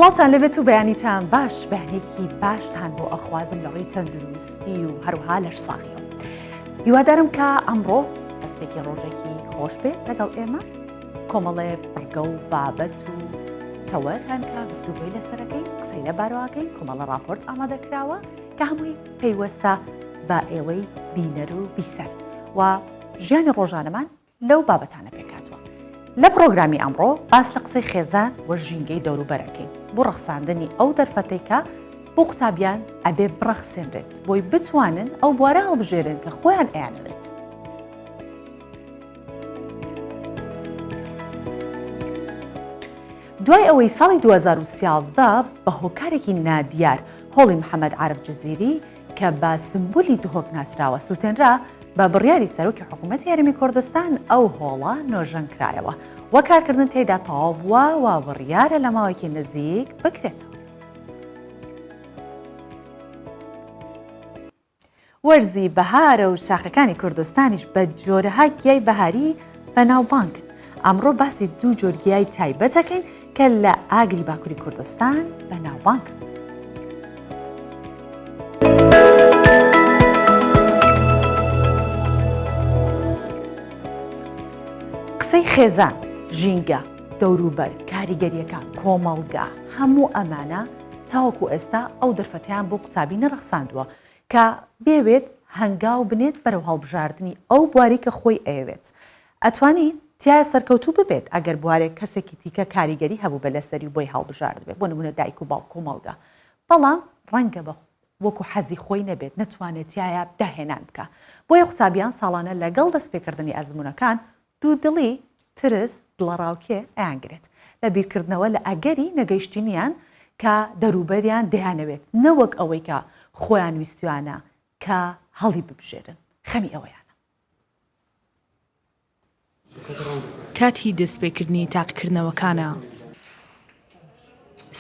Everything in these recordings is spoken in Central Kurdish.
سڵاوتان لێبێت و بەیانیتان باش بەیانێکی باشتان بۆ ئەخوازم لە ڕووی تەندروستی و هەروها لەش ساغیەوە هیوادارم کە ئەمڕۆ دەستپێکی ڕۆژێکی خۆش بێت لەگەڵ ئێمە کۆمەڵێ بڕگە و بابەت و تەوەر هەن کە گفتوگۆی لەسەرەکەین قسەی لەبارەوەکەین کۆمەڵە ڕاپۆرت ئامادە کراوە کە هەمووی پەیوەستە بە ئێوەی بینەر و بیسەر و ژیانی ڕۆژانەمان لەو بابەتانە پێکهاتووە. لە پڕۆگرامی ئەمڕۆ باس لە قسەی خێزان و ژینگەی دەوروبەر ئەکەین بۆ ڕەخساندنی ئەو دەرفەتەی کە بۆ قوتابیان ئەبێ بڕەخسێنرێت بۆی بتوانن ئەو بوارە هەڵبژێرن کە خۆیان ئەیانەوێت. دوای ئەوەی ساڵی 2013 بە هۆکارێکی نادیار هۆڵی محەمەد عارف جزیری کە بە سمبولی دهۆک ناسراوە سوتێنرا، بە بڕیاری سەرۆکی حکوومەتی هەرێمی کوردستان ئەو هۆڵە نۆژەنکرایەوە و کارکردن تێیدا تەواو بووە و بڕیارە لە ماوەیەکی نزیک بکرێتەوە. وەرزی بەهارە و شاخەکانی کوردستانیش بە جۆرەها گیای بەهاری بەناوبانگن. ئەمڕۆ باسی دوو جۆر گیای تایبەت ئەکەین کە لە ئاگری باکوری کوردستان بەناوبانگن. قسەی خێزان، ژینگە، دەوروبەر، کاریگەرییەکان، کۆمەڵگا، هەموو ئەمانە تاوەکو ئێستا ئەو دەرفەتەیان بۆ قوتابی نەڕەخساندووە کە بێوێت هەنگاو بنێت بەرەو هەڵبژاردنی ئەو بوارەی کە خۆی ئەیەوێت ئەتوانی تیایا سەرکەوتوو ببێت ئەگەر بوارێک کەسێکی تیکە کاریگەری هەبووبێت لەسەری و بۆی هەڵبژاردبێت بۆ نموونە دایک و باوک کۆمەڵگا بەڵام ڕەنگە بە وەکو حەزی خۆی نەبێت نەتوانێت تیایا داهێنان بکا بۆیە قوتابیان ساڵانە لەگەڵ دەستپێکردنی ئەزموونەکان دوودڵی، ترس، دڵەڕاوکێ ئەیانگرێت لە بیرکردنەوە لە ئەگەری نەگەیشتنیان کە دەروبەریان دەیانەوێت نەوەک ئەوەی کە خۆیان ویستویانە کە هەڵیببژێرن خەمی ئەوەیانە. کاتی دەستپێکردنی تاقیکردنەوەکانە.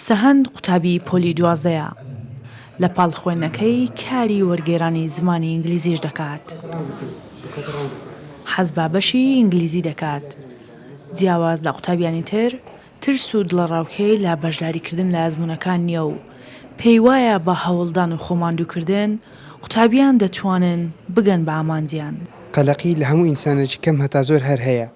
سەهەند قوتابی پۆلی دوازدەیە، لە پاڵ خوێندنەکەی کاری وەرگێرانی زمانی ئینگلیزیش دەکات. حەز بە بەشی ئینگلیزی دەکات. جیاواز لە قوتابیانی تر، ترس و دڵەڕاوکێی لە بەشداریکردن لە ئەزموونەکان نییە و پێیوایە بە هەوڵدان و خۆماندووکردن، قوتابیان دەتوانن بگەن بە ئامانجیان. قەلەقی لە هەموو ئینسانێکی کەم هەتا زۆر هەر هەیە،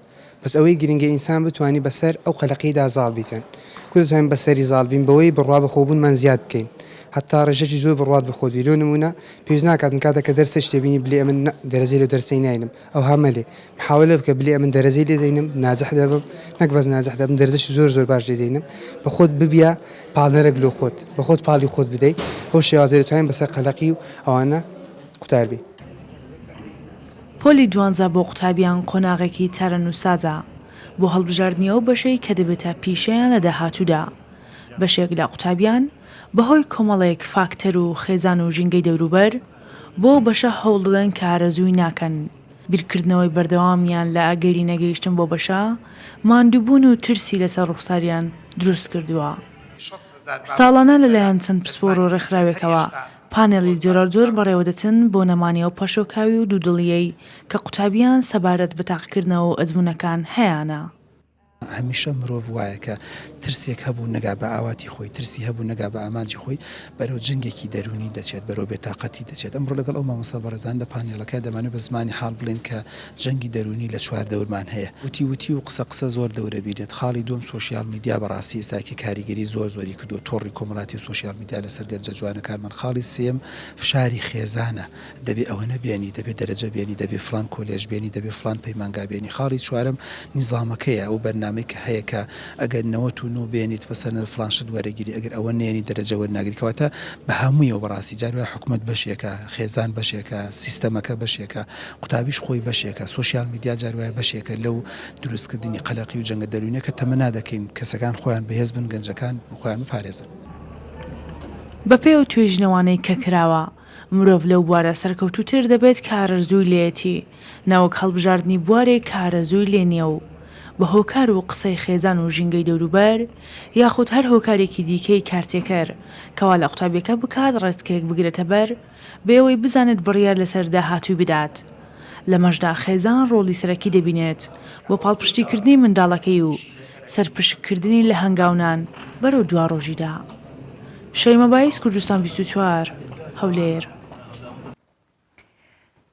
بەس ئەوەی گرنگە ئینسان بتوانی بەسەر ئەو قەلەقیدا زاڵ بیتن کو دەتوانین بەسەری زاڵ بین بەوەی بڕوا بەخۆبوونمان زیاد بکەین هەتا ڕێژەکی زۆر بڕوات بەخۆت بی لۆ نموونە پێویست ناکات کاتێک کە دەرسێک تێبینی بلێ ئەمن دەرەجەی لەو دەرسەی ناینم ئەوها مەلێ محاولە بکە بلێ ئەمن دەرەجەی لێ دەینم ناجح دەبم نەک بەس ناجح دەبم دەرەجەشی زۆر زۆر باش لێ دەینم بەخۆت ببیە پاڵنەرێک لۆ خۆت بەخۆت پاڵی خۆت بدەی بەو شێوازەی دەتوانین بەسەر قەلەقی و ئەوانە قوتار بین. پۆلی دوانزە بۆ قوتابیان قۆناغێکی چارەنووسسازە بۆ هەڵبژاردنی ئەو بەشەی کە دەبێتە پیشەیان لە داهاتوودا، بەشێک لە قوتابیان بەهۆی کۆمەڵێک فاکتەر و خێزان و ژینگەی دەوروبەر بۆ ئەو بەشە هەوڵدەدەن کە ئارەزووی ناکەن، بیرکردنەوەی بەردەوامیان لە ئەگەری نەگەیشتن بۆ بەشە، ماندووبوون و ترسی لەسەر ڕووخساریان دروستکردووە. ساڵانە لەلایەن چەند پسپۆڕ و ڕێکخراوێکەوە پانێڵی جۆراوجۆر بەڕێوەدەچن بۆ نەمانی ئەو پەشۆکاوی و دوودڵییەی کە قوتابیان سەبارەت بە تاقیکردنەوە و ئەزموونەکان هەیانە. هەمیشە مرۆڤ وایە کە ترسێک هەبوو نەگا بە ئاواتی خۆی، ترسی هەبوو نەگا بە ئامانجی خۆی، بەرەو جەنگێکی دەروونی دەچێت، بەرەو بێتاقەتی دەچێت. ئەمڕۆ لەگەڵ ئەو مامۆستا بەڕێزانە لە پانێڵەکە دەمانەوێت بە زمانی حاڵ بڵێین کە جەنگی دەروونی لە چواردەورمان هەیە. وتی وتی و قسە قسە زۆر دەورە بینێت. خاڵی دووەم سۆشیال میدیا بەڕاستی ئێستاکێ کاریگەری زۆر زۆری کردووە تۆڕی کۆمەڵاتی و سۆشیال میدیا لەسەر گەنجە جوانەکانمان. خاڵی سێیەم فشاری خێزانە دەبێ ئەوەنە بێنی، دەبێ دەرەجە بێنی، دەبێ فڵان کۆلێژ بێنی، دەبێ فڵان پەیمانگا بێنی. خاڵی چوارەم نیزامەکەیە ئەو بەرنامەی کە هەیە کە ئەگەر 99 بێنیت مەسەلەن فڵان شت وەرەگیری ئەگەر ئەوە نەیەنی دەرەجە وەرناگری کەواتە بە هەموویەوە بەڕاستی جار وایە حکومەت بەشێکە خێزان بەشێکە سیستەمەکە بەشێکە قوتابیش خۆی بەشێکە، سۆشیال میدیا جار وایە بەشێکە لەو دروستکردنی قەلەقی و جەنگە دەروونیە کە تەمەنا دەکەین کەسەکان خۆیان بەهێز بن، گەنجەکان خۆیان بپارێزن. بەپێی ئەو توێژینەوانەی کە کراوە، مرۆڤ لەو بوارە سەرکەوتووتر دەبێت کە ئارەزووی لێیەتی، نەوەک هەڵبژاردنی بوارێک کە ئارەزووی لێ نییە و بە هۆکار و قسەی خێزان و ژینگەی دەوروبەر یاخود هەر هۆکارێکی دیکەی کارتێکەر کە وا لە قوتابیەکە بکات ڕێچکەیەک بگرێتە بەر بێ ئەوەی بزانێت بڕیار لەسەر داهاتووی بدات. لەمەشدا خێزان ڕۆڵی سەرەکی دەبینێت بۆ پاڵپشتیکردنی منداڵەکەی و. سەرپشککردنی لە هەنگاونان بەرەو دواڕۆژیدا. شەیمە بایز کوردستان 24، هەولێر.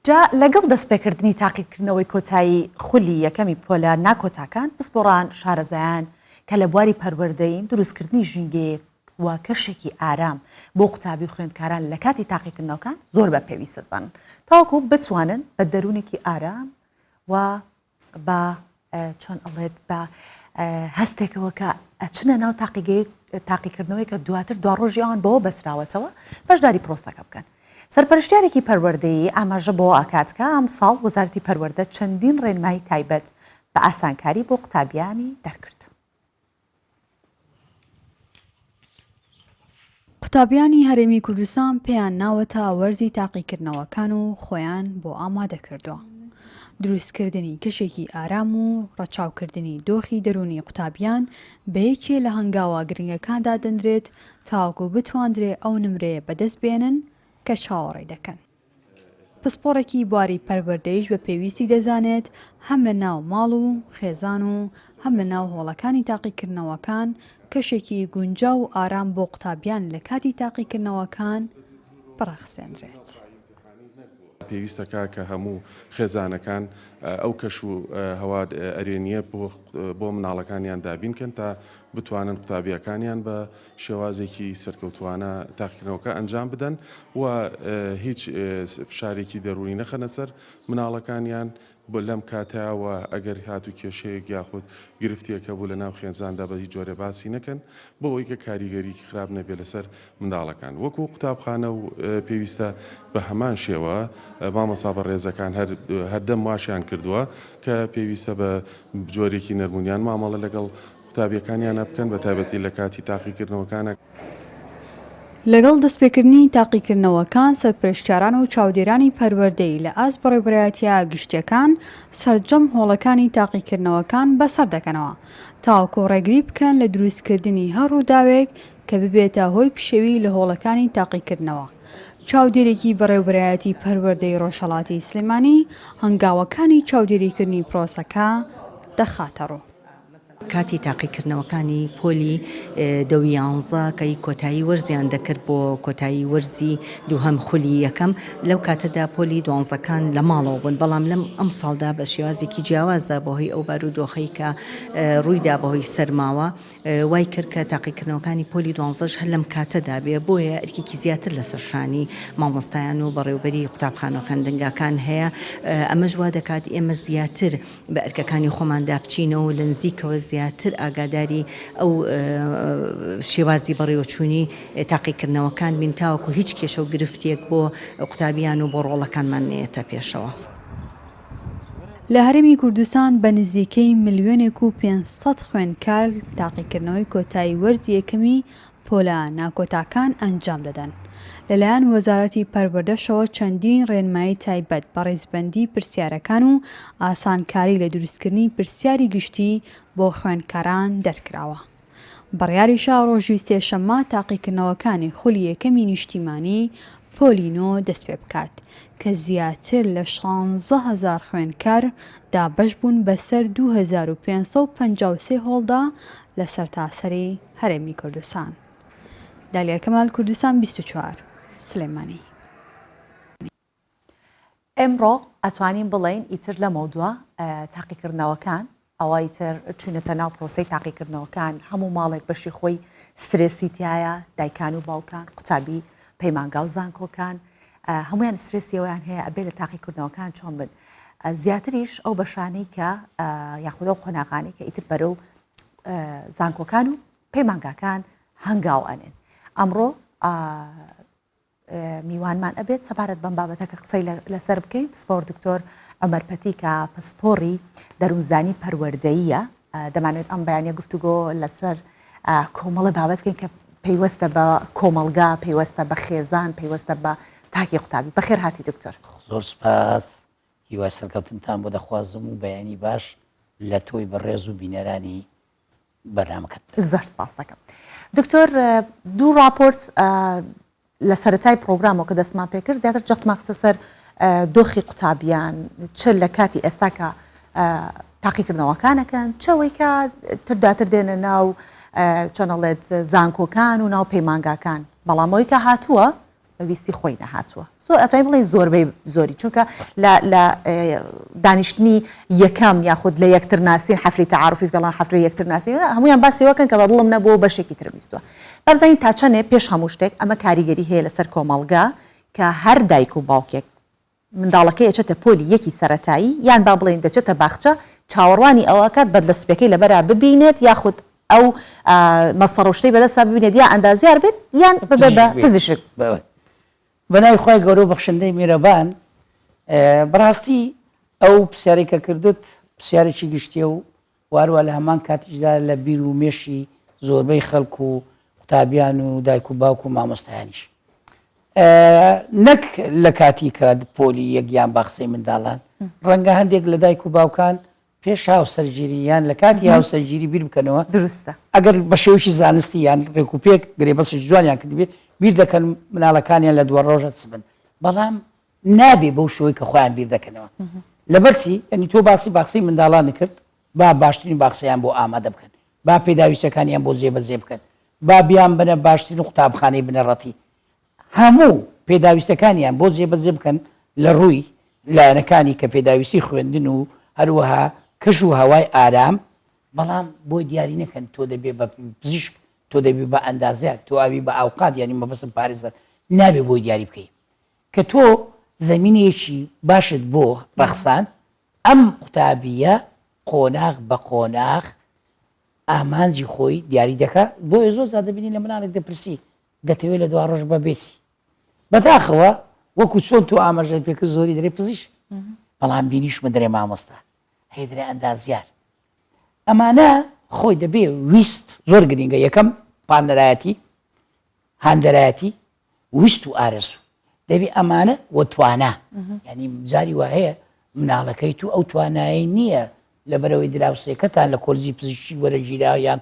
جا لەگەڵ دەستپێکردنی تاقیکردنەوەی کۆتایی خولی یەکەمی پۆلە ناکۆتاکان، پسپۆڕان، شارەزایان کە لە بواری پەروەردەیین، دروستکردنی ژینگەیەک و کەشێکی ئارام بۆ قوتابی و خوێندکاران لە کاتی تاقیکردنەوەکان زۆر بە پێویست دەزانن تاوەکو بتوانن بە دەروونێکی ئارام و بە چۆن ئەڵێت بە هەستێکەوە کە ئەچنە ناو تاقیگەیەک تاقیکردنەوەی کە دواتر دواڕۆژی ئەوان بەوە بەسراوەتەوە بەشداری پرۆسەکە بکەن. سەرپەرشتیارێکی پەروەردەیی ئاماژە بەوە ئەکات کە ئەمساڵ وەزارەتی پەروەردە چەندین ڕێنمایی تایبەت بە ئاسانکاری بۆ قوتابیانی دەرکرد. قوتابیانی هەرێمی کوردستان پێیان ناوەتە وەرزی تاقیکردنەوەکان و خۆیان بۆ ئامادەکردووە. دروستکردنی کەشێکی ئارام و ڕەچاوکردنی دۆخی دەروونی قوتابیان بە یەکێ لە هەنگاوە گرنگەکان دادەنرێت تاوەکو بتواندرێ ئەو نمرەیە بەدەست بێنن کە چاوەڕێی دەکەن. پسپۆڕێکی بواری پەروەردەیش بە پێویستی دەزانێت هەم لە ناو ماڵ و خێزان و هەم لە ناو هۆڵەکانی تاقیکردنەوەکان کەشێکی گونجاو و ئارام بۆ قوتابیان لە کاتی تاقیکردنەوەکان بڕەخسێنرێت. پێویستە کا کە هەموو خێزانەکان ئەو کەش و هەوا ئەرێنییە بۆ مناڵەکانیان دابین کەن تا بتوانن قوتابییەکانیان بە شێوازێکی سەرکەوتووانە تاقیکردنەوەکە ئەنجام بدەن و هیچ فشارێکی دەروونی نەخەنە سەر مناڵەکانیان لەم کاتە و ئەگەر هاتوو کێشەیەک یاخود گرفتێک هەبوو لە ناو خێزاندا بە هیچ جۆرێ باسی نەکەن بۆ ئەوەی کە کاریگەریی خراپ نەبێت لەسەر منداڵەکان وەکو قوتابخانە و پێویستە بە هەمان شێوە مامۆستا بەڕێزەکان هەر هەردەم واشیان کردووە کە پێویستە بە جۆرێکی نەرمونیان مامەڵە لەگەڵ قوتابیەکانیانە بکەن بە تایبەتی لە کاتی تاقیکردنەوەکانە. لەگەڵ دەستپێکردنی تاقیکردنەوەکان سەرپەرشتیاران و چاودێرانی پەروەردەیی لە ئاست بەڕێوبەرایەتیە گشتیەکان سەرجەم هۆڵەکانی تاقیکردنەوەکان بەسەر دەکەنەوە تاوەکو ڕێگری بکەن لە دروستکردنی هەر ڕووداوێک کە ببێتە هۆی پشێوی لە هۆڵەکانی تاقیکردنەوە. چاودێرێکی بەڕێوبەرایەتی پەروەردەی ڕۆژهەڵاتی سلێمانی هەنگاوەکانی چاودێریکردنی پرۆسەکە دەخاتەڕوو. کاتی تاقیکردنەوەکانی پۆلی دە و یانزە کە کۆتایی وەرزیان دەکرد بۆ کۆتایی وەرزی دووهەم خولی یەکەم لەو کاتەدا پۆلی دوانزەکان لە ماڵەوە بوون بەڵام لەم ئەمساڵدا بە شێوازێکی جیاوازە بەهۆی ئەو بارودۆخەی کە ڕوویدا بەهۆی سەرماوە وای کرد کە تاقیکردنەوەکانی پۆلی دوانزەش هەر لەم کاتەدا بێ بۆیە ئەرکێکی زیاتر لەسەر شانی مامۆستایان و بەڕێوبەری قوتابخانە و خوێندنگاکان هەیە ئەمەش وا دەکات ئێمە زیاتر بە ئەرکەکانی خۆماندا بچینەوە و لە نزیکەوە زیاتر ئاگاداری ئەو شێوازی بەڕێوەچوونی تاقیکردنەوەکان بین تاوەکو هیچ کێشە و گرفتێک بۆ قوتابیان و بۆ ڕۆڵەکانمان نەیەتە پێشەوە. لە هەرێمی کوردستان بە نزیکەی ملیۆنێک و 500 خوێندکار تاقیکردنەوەی کۆتایی وەرزی یەکەمی پۆلە ناکۆتاکان ئەنجام دەدەن. لەلایەن وەزارەتی پەروەردەشەوە چەندین ڕێنمایی تایبەت بە ڕیزبەندی پرسیارەکان و ئاسانکاری لە دروستکردنی پرسیاری گشتی بۆ خوێندکاران دەرکراوە. بڕیاریشە ڕۆژی سێشەممە تاقیکردنەوەکانی خولی یەکەمی نیشتیمانی پۆلی نۆ دەستپێبکات کە زیاتر لە 16 هەزار خوێندکار دابەشبوون بەسەر 2553 هۆڵدا لە سەرتاسەری هەرێمی کوردستان. دالیا کەمال کوردستان 24 سلێمانی. ئێمڕۆ ئەتوانین بڵێین ئیتر لەمەودوا تاقیکردنەوەکان ئەوە ئیتر چوینەتە ناو پرۆسەی تاقیکردنەوەکان هەموو ماڵێک بەشی خۆی سترێسی تایە دایکان و باوکان قوتابی پەیمانگا و زانکۆکان هەمویان سترێسی ئەویان هەیە ئەبێ لە تاقیکردنەوەکان چۆن بن زیاتریش ئەو بەشانەی کە یاخود ئەو قۆناغانەی کە ئیتر بەرەو زانکۆکان و پەیمانگاکان هەنگاو ئەنێن ئەمڕۆ میوانمان ئەبێت سەبارەت بەم بابەتە کە قسەی لەسەر بکەین پسپۆر دکتۆر عمر پەتی کە پسپۆڕی دەروونزانی پەروەردەییە دەمانێت ئەم بەیانە گفتوگۆ لەسەر کۆمەڵە بابەت بکەین کە پەیوەستە بە کۆمەڵگا پەیوەستە بە خێزان پەیوەستە بە تاکی قوتابی بەخێر هاتی دکتۆر زۆر سپاس هیوای سەرکەوتنتان بۆ دەخوازم و بەیانی باش لە تۆی بەڕێز و بینەرانی بەرنامەکەت. زۆر سپاس دەکەم دکتۆر دوو راپۆرت لە سەرەتای پرۆگرامەوە کە دەستمان پێکرد زیاتر جەختمان خستە سەر دۆخی قوتابیان چ لە کاتی ئێستا کە. تاقیکردنەوەکان ئەکەن، چ ئەوەی کە تر دواتر دێنە ناو چۆن ئەڵێت زانکۆکان و ناو پەیمانگاکان، بەڵام ئەوەی کە هاتووە بە ویستی خۆی نەهاتووە. زۆر ئەتوانین بڵێین زۆربەی زۆری، چونکە لە لە دانیشتنی یەکەم یاخود لە یەکتر ناسین حەفلی تەعاروفی پێڵان حەفلی یەکتر ناسین هەموویان باسی وەکەن کە بە دڵم نەبووە و بەشێکی ترم ویستووە. با بزانین تا چەندێ پێش هەموو شتێک ئەمە کاریگەری هەیە لەسەر کۆمەڵگە کە هەر دایک و باوکێک منداڵەکەی ئەچێتە پۆلی یەکی سەرەتایی یان با بڵێین دەچێتە باخچە چاوەڕوانی ئەوە ئەکات بەدلە سپیەکەی لەبەرا ببینێت یاخود ئەو مەسەڕ و شتەی بەدەستا ببینێت یا ئەندازیار بێت یان ببێت بە پزیشک. بەناوی خوای گەورە و بەخشندەی میرەبان بەڕاستی ئەو پرسیارەی کە کردت پرسیارێکی گشتیە و واروا لە هەمان کاتیشدا لە بیر و مێشی زۆربەی خەڵک و قوتابیان و دایک و باوک و مامۆستایانیش نەک لە کاتی کە پۆلی یەک یان باخچەی منداڵان ڕەنگە هەندێک لە دایک و باوکان پێش هاوسەرگیری یان لە کاتی هاوسەرگیری بیر بکەنەوە دروستە ئەگەر بە شێوەیەکی زانستی یان ڕێک و پێک گرێبەستێکی جوانیان کردبێ بیر دەکەن مناڵەکانیان لە دوا ڕۆژە چ بن بەڵام نابێ بەو شێوەی کە خۆیان بیر دەکەنەوە لەبەر چی یعنی تۆ باسی باخچەی منداڵانی کرد با باشترین باخچەیان بۆ ئامادە بکەن با پێداویستەکانیان بۆ جێبەجێ بکەن با بیانبەنە باشترین قوتابخانەی بنەڕەتی هەموو پێداویستەکانیان بۆ جێبەجێ بکەن لە ڕووی لایەنەکانی کە پێداویستی خوێندن و هەروەها کەش و هەوای ئارام بەڵام بۆی دیاری نەکەن تۆ دەبێ بە پزیشک تۆ دەبی بە ئەندازیار تۆ ئەبی بە ئاوقات یعنی مەبەستم پارێزەر نابێ بۆی دیاری بکەی کە تۆ زەمینەیەکی باشت بۆ ڕەخساند ئەم قوتابییە قۆناغ بە قۆناغ ئامانجی خۆی دیاری دەکا، بۆیە زۆر جار دەبینی لە مناڵێک دەپرسی دەتەوێت لە دوا ڕۆژ بەبێ چی؟ بەداخەوە وەکو چۆن تۆ ئاماژەت پێکرد زۆری دەرێ پزیشک، بەڵام بینیشمە دەرێ مامۆستا، هەیە دەرێ ئەندازیار. ئەمانە خۆی دەبێ ویست زۆر گرینگە، یەکەم پاڵنەرایەتی، هاندەرایەتی، ویست و ئارەزوو دەبێ ئەمانە و توانا یعنی جاری وا هەیە مناڵەکەی تو ئەو توانایی نییە لەبەرەوەی دراوسێکەتان لە کۆلجی پزیشکی وەرەگیرا یان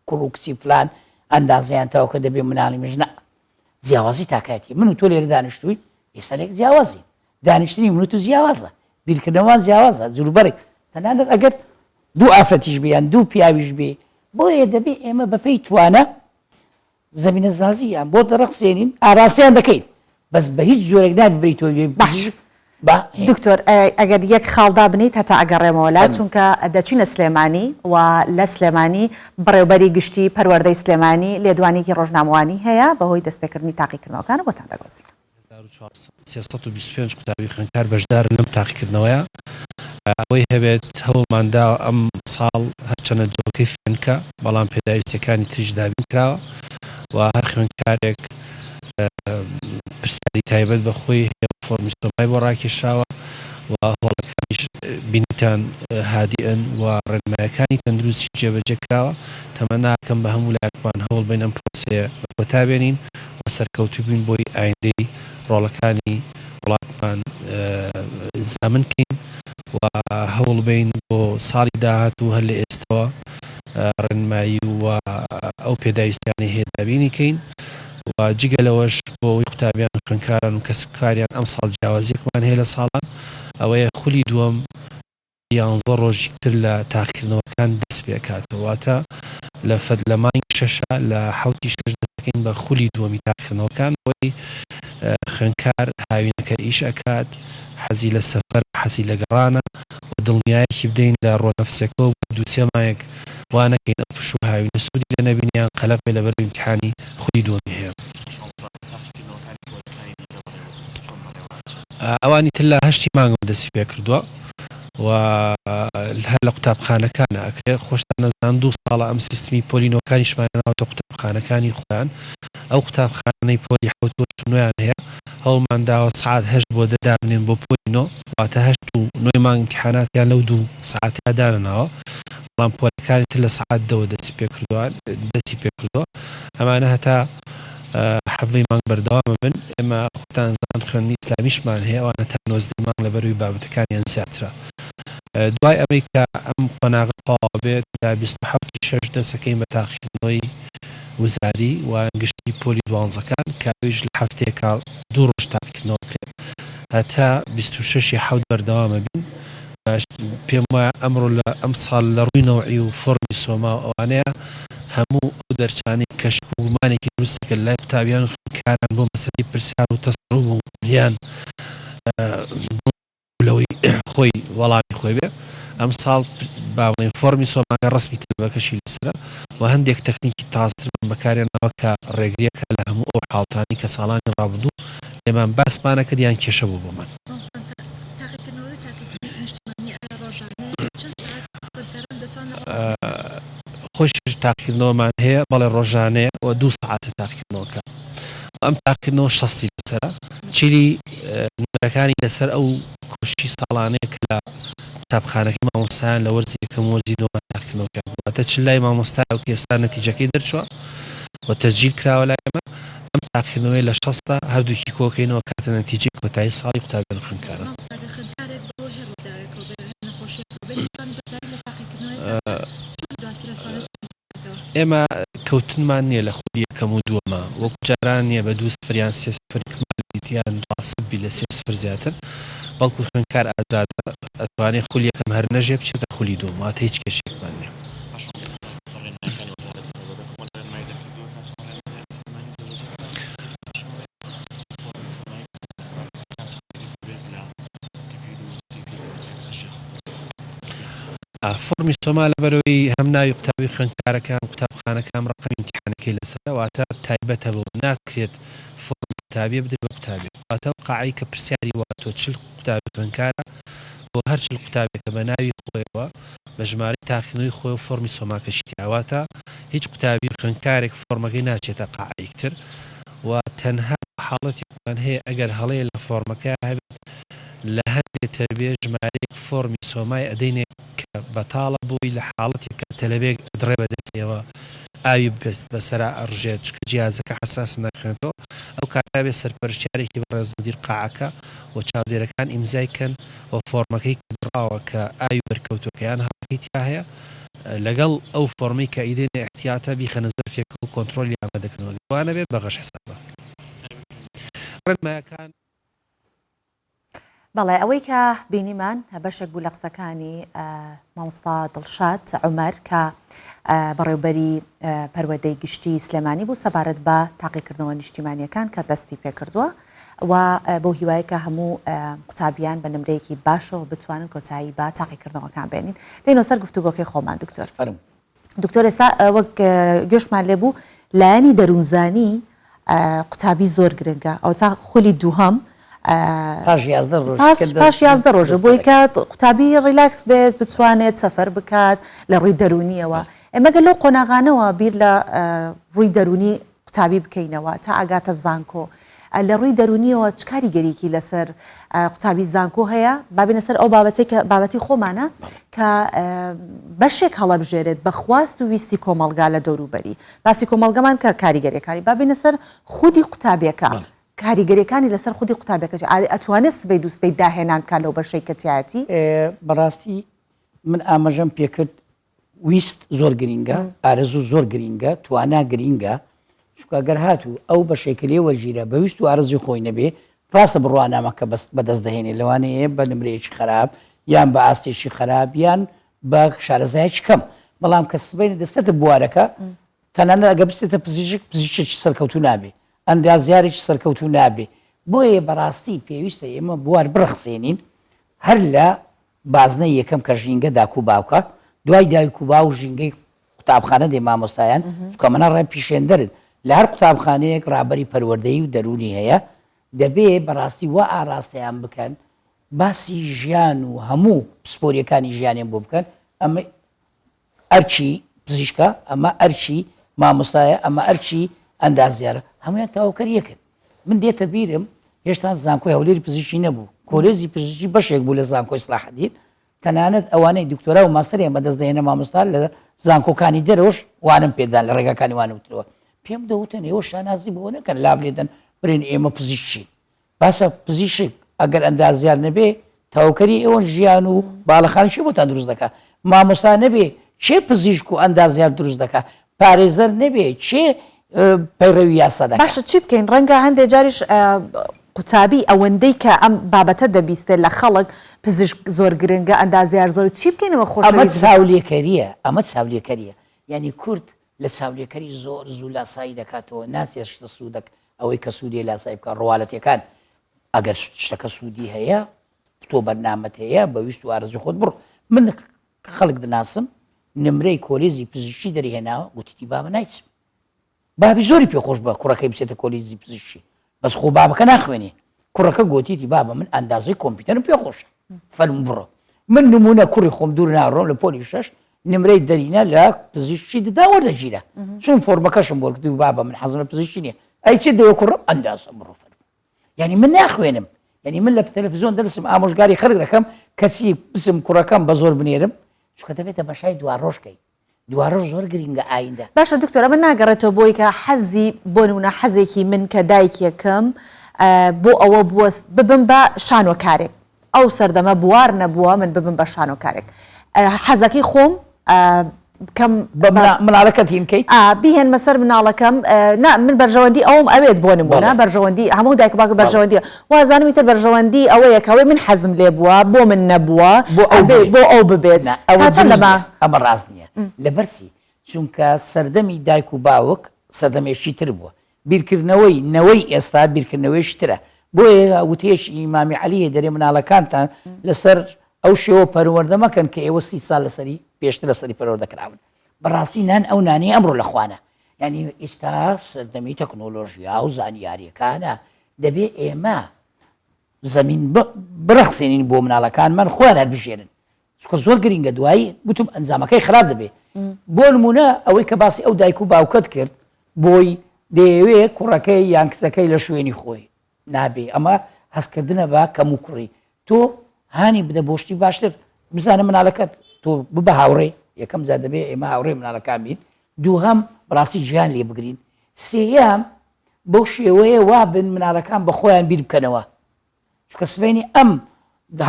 کوڕ و کچی فلان ئەندازیان تاوکە دەبێ مناڵی مژنە جیاوازی تاکایەتی من و تۆ لێرە دانیشتووی ئێستا لێک جیاوازی دانیشتنی من و تو جیاوازە بیرکردنەوەمان جیاوازە جلوبەرگ تەنانەت ئەگەر دوو ئافرەتیش بێ یان دوو پیاویش بێ بۆیە دەبێ ئێمە بەپێی توانە زەمینەسازی یان بۆ دەڕەخسێنین ئاراستەیان دەکەین بەس بە هیچ جۆرێک نابی بری تۆ گوێی باش بە دکتۆر ئەگەر یەک خاڵ دابنیت هەتا ئەگەڕێمەوە لات چونکە دەچینە سلێمانی و لە سلێمانی بەڕێوبەری گشتی پەروەردەی سلێمانی لێدوانێکی ڕۆژنامەوانی هەیە بەهۆی دەستپێکردنی تاقیکردنەوەکان بۆتان دەگۆزینەوە. 1325 قوتابی خوێندکار بەشدارن لەم تاقیکردنەوەیە، ئەوەی هەبێت هەوڵمان داوە ئەم ساڵ هەرچەنە جۆکەی فێنکە بەڵام پێداویستیەکانی تریش دابین کراوە و هەر خوێندکارێک پرسیاری تایبەت بە خۆی هەیە و فۆرمی سۆمای بۆ ڕاکێشراوە و هۆڵەکانیش بینیتان هادیئن و ڕێنمایەکانی تەندروستی جێبەجێ کراوە تەمەناکەم بە هەموو لایەکمان هەوڵ بەین ئەم پرۆسەیە بە کۆتا بێنین و سەرکەوتوو بین بۆی ئایندەی ڕۆڵەکانی وڵاتمان زامن کەین و هەوڵ بەین بۆ ساڵی داهاتوو هەر لە ئێستەوە ڕێنمایی و ئەو پێداویستیانەی هەیە دابینی کەین و جگە لەوەش بۆ ئەوەی قوتابیان و خوێندکاران و کەسوکاریان ئەمساڵ جیاوازیەکمان هەیە لە ساڵان ئەوەیە خولی دووەم یانزە ڕۆژی تر لە تاقیکردنەوەکان دەست پێکاتەوە واتە لە فەد لە مانگی شەشە لە حەوتی شەش دەست دەکەین بە خولی دووەمی تاقیکردنەوەکان بۆی خوێندکار هاوینەکە ئیش ئەکات حەزی لە سەفەر حەزی لە گەڕانە و دڵنیایەکی بدەین لە ڕۆنەفسێکەوە بۆ دوو سێ مانگ وا نەکەین ئەو پشوو هاوینە سوودی لێ نەبینی یان قەلەق بێ لەبەر ئیمتیحانی خولی دووەمی هەیە. ئەوانی تر لە هەشتی مانگەوە دەستی پێکردووە و هەر لە قوتابخانەکانە ئەکرێ خۆشتان ئەزانن دوو ساڵە ئەم سیستمی پۆلی نۆکانیشمان هێناوەتە قوتابخانەکانی خۆیان ئەو قوتابخانەی پۆلی حەوت و هەشت و نۆیان هەیە هەوڵمان داوە سەعات هەشت بۆ دە دابنێن بۆ پۆلی نۆ واتە هەشت و نۆی مانگ ئیمتیحاناتیان لەو دوو سەعاتەیا دانەناوە بەڵام پۆلەکانی تر لە سەعات دەوە دەستی پێکردووە دەستی پێکردووە ئەمانە هەتا حەڤدەی مانگ بەردەوام ئەبن، ئێمە خۆتان ئەزانن خوێندنی ئیسلامیشمان هەیە ئەوانە تا نۆزدەی مانگ لەبەروی بابەتەکانیان زیاترە دوای ئەمەی کە ئەم قۆناغە تەواو بێت لە 27 ی شەش دەست ئەکەین بە تاقیکردنەوەی وزاری و گشتی پۆلی دوانزەکان کە ئەویش لە هەفتەیەکا دوو ڕۆژ تاقیکردنەوە بکرێت هەتا 26 ی حەوت بەردەوام ئەبین. پێم وایە ئەمڕۆ لە ئەمساڵ لە ڕووی نەوعی و فۆرمی سۆما و ئەوانەیە هەموو ئەو دەرچانەی کە شک و گومانێکی دروست دەکرد لای قوتابیان و خوێندکاران بۆ مەسەلەی پرسیار و تەسەروف و یان لەوەی خۆی وەڵامی خۆی بێ ئەمساڵ با بڵێین فۆرمی سۆماکە ڕەسمی تەلەبەکەشی لەسەرە و هەندێک تەکنیکی تازترمان بەکارهێناوە کە ڕێگریەکە لە هەموو ئەو حاڵتانەی کە ساڵانی ڕابردوو لێمان باسمانەکرد یان کێشە بوو بۆمان. خۆشیش تاقیکردنەوەمان هەیە بەڵێ ڕۆژانەیە و دوو سەعاتە تاقیکردنەوەکە ئەم تاقیکردنەوە شەستی لەسەرە چیلی نمرەکانی لەسەر ئەو کۆششی ساڵانەیە کە لە قوتابخانەکەی مامۆستایان لە وەرزی یەکەم وەرزی دووەم تاقیکردنەوەکەیان واتە چ لای مامۆستایە و کە ئێستا نەتیجەکەی دەرچووە و تەسجیل کراوە لای ئێمە ئەم تاقیکردنەوەی لە شەستە هەردووکی کۆکەینەوە کاتە نەتیجەی کۆتایی ساڵی قوتابیان و خوێندکاران. ئێمە کەوتنمان نییە لە خولی یەکەم و دووەما وەکو جاران نییە بە دوو سفر یان سێ سفر ئیکمال بیت یان ڕاسب بی لە سێ سفر زیاتر بەڵکو خوێندکار ئازادە ئەتوانێ خولی یەکەم هەر نەژێ بچێتە خولی دووەم واتە هیچ کێشەیەکمان نییە. فۆرمی سۆما لەبەرئەوەی هەم ناوی قوتابی خوێندکارەکان قوتابخانەکان ڕەقەمی ئیمتیحانەکەی لەسەرە واتە تایبەتە بەو ناکرێت فۆرمی قوتابیە بدرێت بە قوتابیەک واتە ئەو قاعەی کە پرسیاری وا تۆ 40 قوتابی خوێندکارە بۆ هەر 40 قوتابیەکە بە ناوی خۆیەوە بە ژمارەی تاقیکردنەوەی خۆیەوە فۆرمی سۆماکەشی تیایە واتە هیچ قوتابی و خوێندکارێک فۆرمەکەی ناچێتە قاعەیەک تر و تەنها حاڵەتێکمان هەیە ئەگەر هەڵەیە لە فۆرمەکە هەبێت لە هەندێ تەربیە ژمارەیەک فۆرمی سۆمای ئەدەینێ کە بەتاڵە بۆی لە حاڵەتێک کە تەلەبێک ئەدڕێ بە دەستیەوە ئاوی بەسەرا ئەڕژێت چونکە جیازەکە حەساسە ناخوێنێتەوە ئەو کاتە ئەبێ سەرپەرشتیارێکی بەڕێز مدیر قاعەکە و چاودێرەکان ئیمزای کەن و فۆرمەکەی کە دڕاوە کە ئاوی بەرکەوتوە کە یان هەڵەکەی تیا هەیە لەگەڵ ئەو فۆرمەی کە ئەیدەینێ ئیحتیاتە بیخەنە زەرفێکەوە کۆنترۆلی ئامادەکەنەوە گەر وانەبێت بە غەش حسابە ڕێنمایەکان. بەڵێ ئەوەی کە بینیمان بەشێک بوو لە قسەکانی مامۆستا دڵشاد عومەر کە بەڕێوبەری پەروەردەی گشتی سلێمانی بوو سەبارەت بە تاقیکردنەوە نیشتیمانیەکان کە دەستی پێکردووە و بەو هیوایە کە هەموو قوتابیان بە نمرەیەکی باشەوە بتوانن کۆتایی بە تاقیکردنەوەکان بێنین دێنەوە سەر گفتوگۆکەی خۆمان دکتۆر فەرموو. دکتۆر ئێستا وەک گوێشمان لێ بوو لایەنی دەروونزانی قوتابی زۆر گرنگە ئەوتا خولی دووهەم پاش 11 ڕۆژ پاش 11 ڕۆژە بۆی کە قوتابی ڕیلاکس بێت بتوانێت سەفەر بکات لە ڕووی دەروونیەوە ئێمەگە لەو قۆناغانەوە بیر لە ڕووی دەروونی قوتابی بکەینەوە تا ئەگاتە زانکۆ لە ڕووی دەروونیەوە چ کاریگەریکی لەسەر قوتابی زانکۆ هەیە با بێینە سەر ئەو بابەتەی کە بابەتی خۆمانە کە بەشێک هەڵەبژێرێت بە خواست و ویستی کۆمەڵگا لە دەوروبەری باسی کۆمەڵگەمان کە کاریگەریەکانی با بێینە سەر خودی قوتابیەکە کاریگەریەکانی لەسەر خودی قوتابیەکە ئەتوانێت سبەی دووسبەی داهێنان بکات لەو بەشەی کە تیایەتی؟ بەڕاستی من ئاماژەم پێکرد ویست زۆر گرینگە، ئارەزوو زۆر گرینگە، توانا گرینگە، چونکە گەر هاتوو ئەو بەشەی کە لێ وەرگیرا بە ویست و ئارەزووی خۆی نەبێ، ڕاستە بڕوانامەکە بەس بەدەست دەهێنێ، لەوانەیە بە نمرەیەکی خەراپ یان بە ئاستێکی خەراپ یان بە شارەزایەکی کەم، بەڵام کە سبەینێ دەستێتە بوارەکە، تەنانەت ئەگەر بچێتە پزیشک، پزیشکێکی سەرکەوتوو نابێ، ئەندازیارێکی سەرکەوتوو نابێ، بۆیە بەڕاستی پێویستە ئێمە بوار بڕەخسێنین هەر لە بازنەی یەکەم کە ژینگە داک و باوکە، دوای دایک و باوک ژینگەی قوتابخانە دێ مامۆستایان، چونکە ئەمانە ڕێ پیشێندەرن، لە هەر قوتابخانەیەک ڕابەری پەروەردەیی و دەروونی هەیە، دەبێ بەڕاستی وا ئاڕاستەیان بکەن باسی ژیان و هەموو پسپۆرییەکانی ژیانیان بۆ بکەن، ئەمە ئەرکی پزیشکە، ئەمە ئەرکی مامۆستایە، ئەمە ئەرکی ئەندازیارە، هەموویان تەواوکەر یەکن. من دێتە بیرم هێشتا زانکۆی هەولێری پزیشکی نەبوو، کۆلێجی پزیشکی بەشێک بوو لە زانکۆی سڵاحەدین، تەنانەت ئەوانەی دکتۆرا و ماستەریان بەدەست دەهێنا مامۆستا لە زانکۆکانی دەرەوەش وانەم پێدان لە ڕێگاکانی وانە وتنەوە. پێم دەوتن ئێوە شانازی بەوە نەکەن لاف لێدەن برێن ئێمە پزیشکین. باشە پزیشک ئەگەر ئەندازیار نەبێ تەواوکەری ئێوەن ژیان و باڵەخانە کێ بۆتان دروست دەکا؟ مامۆستا نەبێ کێ پزیشک و ئەندازیار دروست دەکا؟ پارێزەر نەبێ کێ پەیڕەوی یاسا دەکا؟ باشە چی بکەین ڕەنگە هەندێ جاریش. قوتابی ئەوەندەی کە ئەم بابەتە دەبیستێت لە خەڵک پزیشک زۆر گرنگە ئەندازیار زۆر چی بکەین ئەمە ئەمە خۆشەویست چاولێکەریە ئەمە چاولێکەریە یانی کورد لە چاولێکەری زۆر زوو لاسایی دەکاتەوە ناچێت شتە سوودەک ئەوەی کە سوودی لاسایی بکە ڕوالەتەکان ئەگەر شتەکە سوودی هەیە تۆ بەرنامەت هەیە بە ویست و ئارەزوی خۆت بڕۆ من خەڵک دەناسم نمرەی کۆلێزی پزیشکی دەرهێناوە گوتیتی بابە نایچم بابی زۆری پێخۆش بە کوڕەکەی بچێتە کۆلیزی پزیشکی بەس خۆ بابەکە ناخوێنێ کوڕەکە گۆتیتی بابە من ئەندازەی کۆمپیوتەرم پێخۆشە فەرموو بڕۆ من نمونە کوڕی خۆم دوور ناڕۆم لە پۆلی شەش نمرەی دەرینە لە پزیشکی ددا وەردەگیرا چون فۆرمەکەشم وەرگرت و بابە من حەزم لە پزیشکی نییە ئەی چی دەوێ کوڕم ئەندازە بڕۆ فەرموو یعنی من ناخوێنم یعنی من لە تەلەفزیۆن دەرسم ئامۆژگاری خەڵک دەکەم کەچی بچم کوڕەکەم بە زۆر بنێرم چونکە دەبێتە بەشای دواڕۆژکەی دواڕۆژ زۆر گرینگە ئایندە. باشە دکتۆر ئەمە ناگەڕێتەوە بۆی کە حەزی بۆ نمونە حەزێکی من کە دایکێکم بۆ ئەوە بووە ببم بە شانۆکارێک ئەو سەردەمە بوار نەبووە من ببم بە شانۆکارێک حەزەکەی خۆم بکەم بە مناڵەکەت هین کەیت؟ ئا بیهێنمە سەر مناڵەکەم نا من بەرژەوەندی ئەوم ئەوێت بۆ نمونە بەرژەوەندی هەموو دایک و باوک بەرژەوەندی وازانم ئیتر بەرژەوەندی ئەوەیە کە ئەوەی من حەزم لێ بووە بۆ من نەبووە بۆ ئەو ئەبێ بۆ ئەو ببێت نا ئەوە تا چەند دروست لەمە نییە ئەمە ڕاست نییە لەبەر چی چونکە سەردەمی دایک و باوک سەردەمێکی تر بووە بیرکردنەوەی نەوەی ئێستا بیرکردنەوەیەکی ترە بۆیە وتەیەکی ئیمامی عەلی هەیە دەرێ مناڵەکانتان لەسەر ئەو شێوە پەروەردە مەکەن کە ئێوە سی سال لەسەری پێشتر لەسەری پەروەردە کراون بەڕاستی نان ئەو نانەی ئەمڕۆ لە خوانە یعنی ئێستا سەردەمی تەکنۆلۆژیا و زانیاریەکانە دەبێ ئێمە زەمین بڕەخسێنین بۆ مناڵەکانمان خۆیان هەربژێرن چونکە زۆر گرینگە دوایی گوتم ئەنجامەکەی خراپ دەبێ بۆ نمونە ئەوەی کە باسی ئەو دایک و باوکەت کرد بۆی دەیەوێ کوڕەکەی یان کچەکەی لە شوێنی خۆی نابێ ئەمە هەستکردنە بە کەم و کوڕی تۆ هانی بدە بۆ شتی باشتر بزانە مناڵەکەت تۆ ببە هاوڕێ یەکەم جار دەبێ ئێمە هاوڕێ مناڵەکان بین دووهەم بەڕاستی ژیان لێ بگرین سێیەم بەو شێوەیە وابن مناڵەکان بە خۆیان بیر بکەنەوە چونکە سبەینی ئەم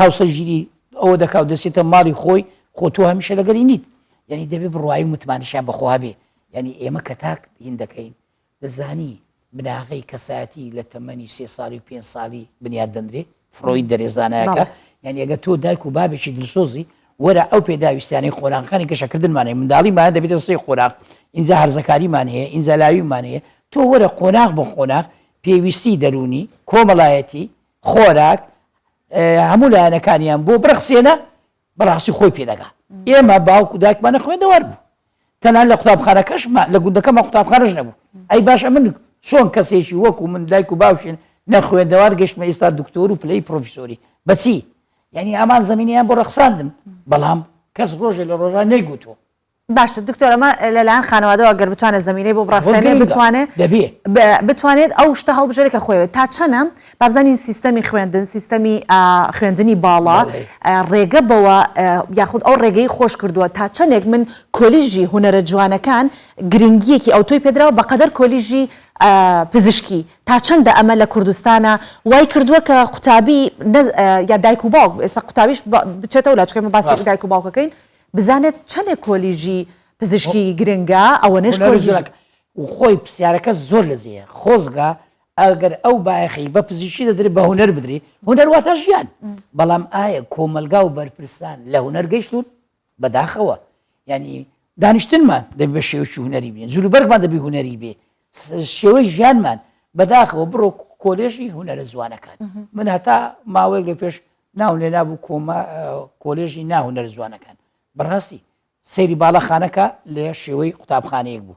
هاوسەرگیری ئەوە دەکا و دەچێتە ماڵی خۆی خۆ تۆ هەمیشە لەگەری نیت یعنی دەبێ بڕوایی و متمانەشیان بەخۆ هەبێ یعنی ئێمە کە تاک هین دەکەین دەزانی بناغەی کەسایەتی لە تەمەنی سێ ساڵی و پێ ساڵی بنیاد دەنرێ فرۆید دەرێ زانایەکە یعنی ئەگە تۆ دایک و بابێکی دلسۆزی وەرە ئەو پێداویستیانەی قۆناغەکانی گەشەکردنمان هەیە منداڵیمان دەبێتە سێ قۆناغ ئینجا هەرزەکاریمان هەیە ئینجا لاویمان هەیە تۆ وەرە قۆناغ بۆ قۆناغ پێویستی دەروونی، کۆمەڵایەتی، خۆراک، هەموو لایەنەکانیان بۆ بڕەخسێنە، بەڕاستی خۆی پێدەگا. ئێمە باوک و دایکمان نەخوێندەوار بوو. تەنانەت لە قوتابخانەکەشمان، لە گوندەکەمان قوتابخانەش نەبوو. ئەی باشە من چۆن کەسێکی وەکو من دایک و باوکین نەخوێندەوار گەشتمە ئێستا دکتۆر و پلەی پرۆفیسۆری؟ بەچی؟ یعنی ئەمان زەمینەیان بۆ ڕەخساندم، بەڵام کەس ڕۆژێ لە ڕۆژان نەیگوتووە. باشە دکتۆر ئەمە لەلایەن خانەوادەوە گەر بتوانێت زەمینەی بۆ بڕەخسێنێ بتوانێ دەبێ بتوانێت ئەو شتە هەڵبژێرێ کە خۆیەوێت تا چەنە بابزانین سیستەمی خوێندن سیستەمی خوێندنی باڵا ڕێگە بەوە یاخود ئەو ڕێگەی خۆش کردووە تا چەندێک من کۆلیژی هونەرە جوانەکان گرنگیەکی ئەوتۆی پێدراوە بەقەدەر کۆلیژی پزیشکی تا چەندە ئەمە لە کوردستانە وای کردووە کە قوتابی یا دایک و باوک ئێستا قوتابیش بچێتەوە لا چونکە ئێمە باسی دایک و باوکەکەین بزانێت چەنێک کۆلیژی پزیشکی گرنگە ئەوەنەش کۆلیژی. و خۆی پرسیارەکە زۆر لە جێیە خۆزگە ئەگەر ئەو بایەخەی بە پزیشکی دەدرێ بە هونەر بدرێ هونەر واتە ژیان بەڵام ئایا کۆمەلگا و بەرپرسان لە هونەر گەیشتون بەداخەوە یعنی دانیشتنمان دەبی بە شێوەی هونەری بێ جلوبەرگمان دەبی هونەری بێ شێوەی ژیانمان بەداخەوە بڕۆ کۆلێژی هونەرە جوانەکان من هەتا ماوەیەک لە پێش ناوم لێ نابوو کۆمە کۆلێژی نا هونەرە جوانەکان بەڕاستی سەیری باڵەخانەکە لە شێوەی قوتابخانەیەک بوو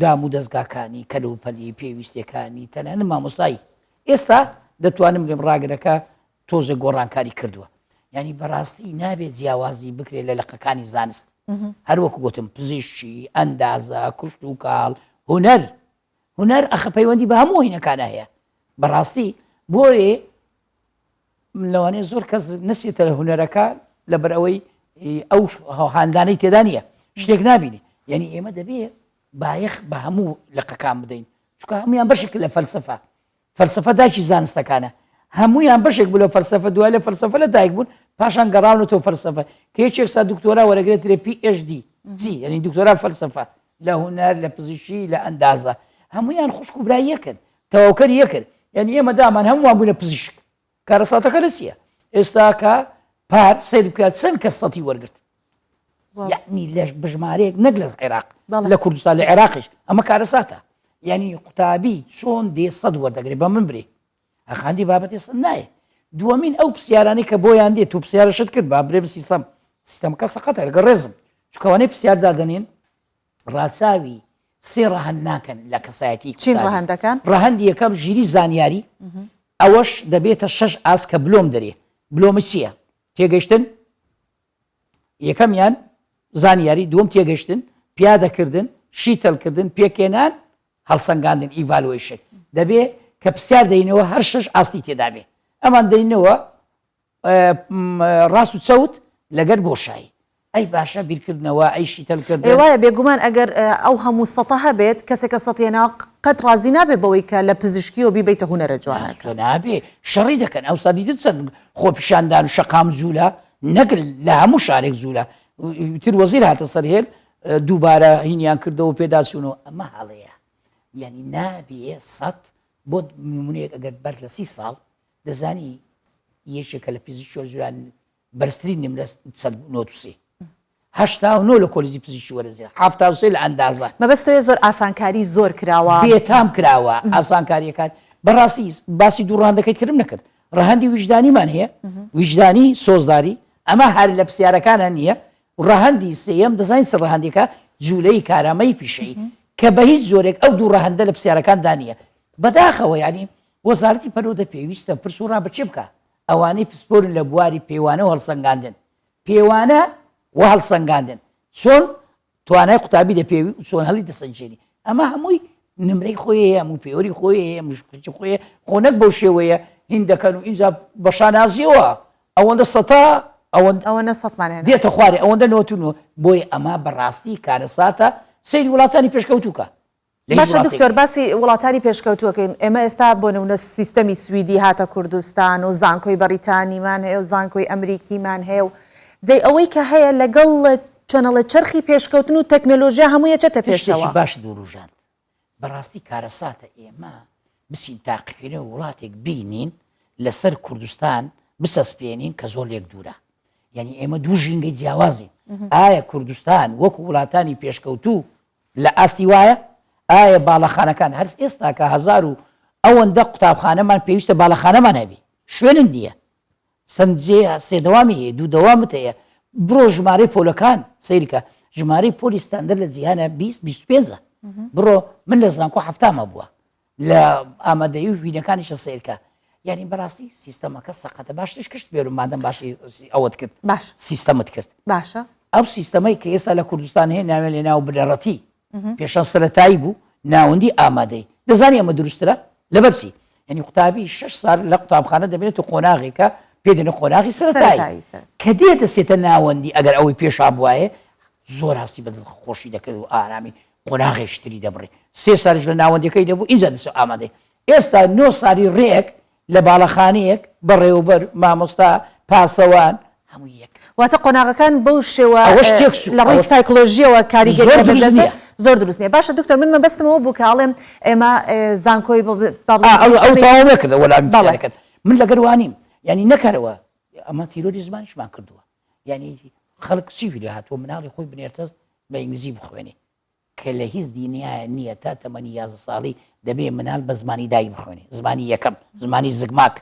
دام و دەستگاکانی کەلوپەلی پێویستەکانی تەنانە مامۆستایی ئێستا دەتوانم لێم ڕاگرەکە تۆزێک گۆڕانکاری کردووە یعنی بەڕاستی نابێت جیاوازی بکرێت لە لقەکانی زانست هەروەکو گوتم پزیشکی ئەندازە کوشت و کاڵ هونەر هونەر ئەخە پەیوەندی بە هەموو هینەکانە هەیە بەڕاستی بۆیە لەوانەیە زۆر کەس نسیتە لە هونەرەکە لەبەر ئەوەی ئەو هاندانەی تێدا نییە شتێک نبینی یعنی ئێمە دەبێ بایەخ بە هەموو لقەکان بدەین چونکە هەمویان بەشێک لە فەلسفە فەلسەفە دایکی زانستەکانە. هەموویان بەشێک بوون لە فەلسەفە، دوای لە فەلسەفە لە دایک بوون، پاشان گەڕاونەتەوە فەلسەفە. کە یەکێک سا دکتۆرا وەرەگرێت درێ پی ئێچ دی. چی؟ یعنی دکتۆرا فەلسەفە. لە هونەر، لە پزیشکی، لە ئەندازە. هەموویان خوشک و برای یەکن. تەواوکەری یەکن. یعنی ئێمە دامان هەمووان بووینە پزیشک کارەساتەکە لە چییە ئێستاکە پار سەیر بکە چەند کەس سەتی وەرگرت یعنی لە بژمارەیەک نەک لە عێراق لە کوردستان لە عێراقیش ئەمە کارەساتە یعنی قوتابی چۆن دێ سەد وەردەگرێ بە من برێ ئەخاندی بابەتی سەد نایە دووەمین ئەو پرسیارانەی کە بۆیان دێت و پرسیارشت کرد با برێ سیستەم سیستەمەکە سەقەتە لەگە ڕێزم چکەوانەی پرسیار دادەنێن ڕاچاوی سێ ڕەهەند ناکەن لە کەسایەتی چین ڕەهەندەکان؟ ڕەهەندی یەکەم ژیری زانیاری ئەوەش دەبێتە شەش ئاست کە بلۆم دەرێ بلۆمی چییە؟ تێگەشتن یەکەمیان زانیاری دووەم تێگەشتن پیادەکردن شیتەلکردن پێکێنان هەڵسەنگاندن evaluation دەبێ کە پرسیار دەینەوە هەر شەش ئاستی تێدابێ ئەمان دەینەوە ڕاست و چەوت لەگەر بۆشایی. ئەی باشە بیرکردنەوە ئەی شیتەل کردن. ئێ وایە بێگومان ئەگەر ئەو هەموو سەتە هەبێت کەسێک کە سەتی هێناوە قەت ڕازی نابێت بەوەی کە لە پزیشکیەوە بیبەیتە هونەرە جوانەکە. تۆ نابێ شەڕی دەکەن ئەوسا دیتت چەند خۆپیشاندان و شەقام جوولە نەک لە هەموو شارێک جوولە تر وەزیر هاتە سەر هێل دووبارە هینیان کردەوە پێداچوونەوە ئەمە هەڵەیە یعنی نابێ سەت بۆ نمونەیەک ئەگەر بەر لە سی ساڵ دەزانی یەکێکە لە پزیشکی وەرزران بەرزترین نمرە 193 89 لە کۆلیجی پزیشکی وەرزرا 73 لە ئەندازە. مەبەست تۆیە زۆر ئاسانکاری زۆر کراوە. بێتام کراوە ئاسانکاریەکان بەڕاستی باسی دوو ڕەهەندەکەی ترم نەکرد ڕەهەندی ویژدانیمان هەیە ویژدانی سۆزداری ئەمە هەر لە پرسیارەکانە نییە ڕەهەندی سێیەم دەزانین چ ڕەهەندێکە جوولەی کارامەی پیشەیی کە بە هیچ جۆرێک ئەو دوو ڕەهەندە لە پرسیارەکاندا نییە بەداخەوە یانی وەزارەتی پەروەردە پێویستە پرس و ڕا بە کێ بکا؟ ئەوانەی پسپۆرن لە بواری پێوانە و هەڵسەنگاندن. پێوانە و هەڵسەنگاندن. چۆن توانای قوتابی دەپێوی و چۆن هەڵی دەسەنگێنی. ئەمە هەمووی نمرەی خۆی هەیە، هەموو پێوەری خۆی هەیە، هەموو شتی خۆی هەیە. خۆ نەک بەو شێوەیە هین دەکەن و ئینجا بە شانازییەوە ئەوەندە سەتا ئەوەندە ئەوەنە سەتمان هێنا. دێتە خوارێ ئەوەندە نۆت و نۆ. بۆیە ئەمە بەڕاستی کارەساتە. سەیری وڵاتانی پێشکەوتوو کە. باشە دکتۆر باسی وڵاتانی پێشکەوتووەکەین ئێمە ئێستا بۆ نمونە سیستەمی سویدی هاتە کوردستان و زانکۆی بەڕیتانیمان هەیە و زانکۆی ئەمریکیمان هەیە و دەی ئەوەی کە هەیە لەگەڵ چۆنەڵێ چەرخی پێشکەوتن و تەکنەلۆژیا هەمووی ئەچێتە پێشەوە. شتێکی باشت وروژاند بەڕاستی کارەساتە ئێمە بچین تاقیکردنەوەی وڵاتێک بینین لەسەر کوردستان بچەسپێنین کە زۆر لێک دوورە یعنی ئێمە دوو ژینگەی جیاوازین ئایا کوردستان وەکو وڵاتانی پێشکەوتوو لە ئاستی وایە؟ ئایا باڵەخانەکان هەر ئێستاکە هەزار و ئەوەندە قوتابخانەمان پێویستە باڵەخانەمان هەبی شوێنن نییە چەند جێ سێ دەوامی هەیە دوو دەوامت هەیە بڕۆ ژمارەی پۆلەکان سەیرکە ژمارەی پۆلی ستاندەر لە جیهانە 20 25 بڕۆ من لە زانکۆ هەفتامە بووە لە ئامادەیی و هوینەکانیشە سەیرکە یعنی بەڕاستی سیستەمەکە سەقەتە باشترش کشت بێرم مادەم باشی ئەوەت کرد باش سیستەمت کرد باشە ئەو سیستەمەی کە ئێستا لە کوردستان هەیە ناوێن لێ ناو بنەڕەتی پێشان سەرەتایی بوو ناوەندی ئامادەی دەزانی ئەمە دروسترە لەبەرچی یعنی قوتابی شش سال لە قوتابخانە دەبێت و قۆناغێکە پێ دەنە قۆناغی سەرەتایی کە دێ دەسێتە ناوەندی ئەگەر ئەوەی پێشان بواە زۆر هەستی بە خۆشی دەکرد و ئارامی قۆناغێکی تری دەبڕی سێ سالیش لە ناوەندەکەی دەبوو ئینجا دەچوو ئامادەی ئێستا نۆ سالی ڕێک لە باڵەخانەیەک بەڕێوەبەر مامۆستا پاسەوان هەموو یەک واتە قۆناغەکان بەو شێوە ئەوەش تێکچوو لە ڕووی سایکۆلۆژییەوە کاریگەری زۆر دروست لەسەر نییە. زۆر دروست نییە باشە دکتۆر من مەبەستم ئەوە بوو کە ئەڵێم ئێمە زانکۆی با بڵێین ئا، ئەو ئەو سیستەمی تەواو نەکردە وەلامی بەڵێ پرسیارەکەت من لەگەر وانیم یعنی نەکەرەوە ئەمە تیرۆری زمانیشمان کردووە یعنی خەڵک چی ویلێ هاتووە مناڵی خۆی بنێرتە بە ئینگلیزی بخوێنێ کە لە هیچ دینیایە نییە تا تەمەنی 11 ساڵی دەبێ منال بە زمانی دایک بخوێنێ زمانی یەکەم زمانی زگماک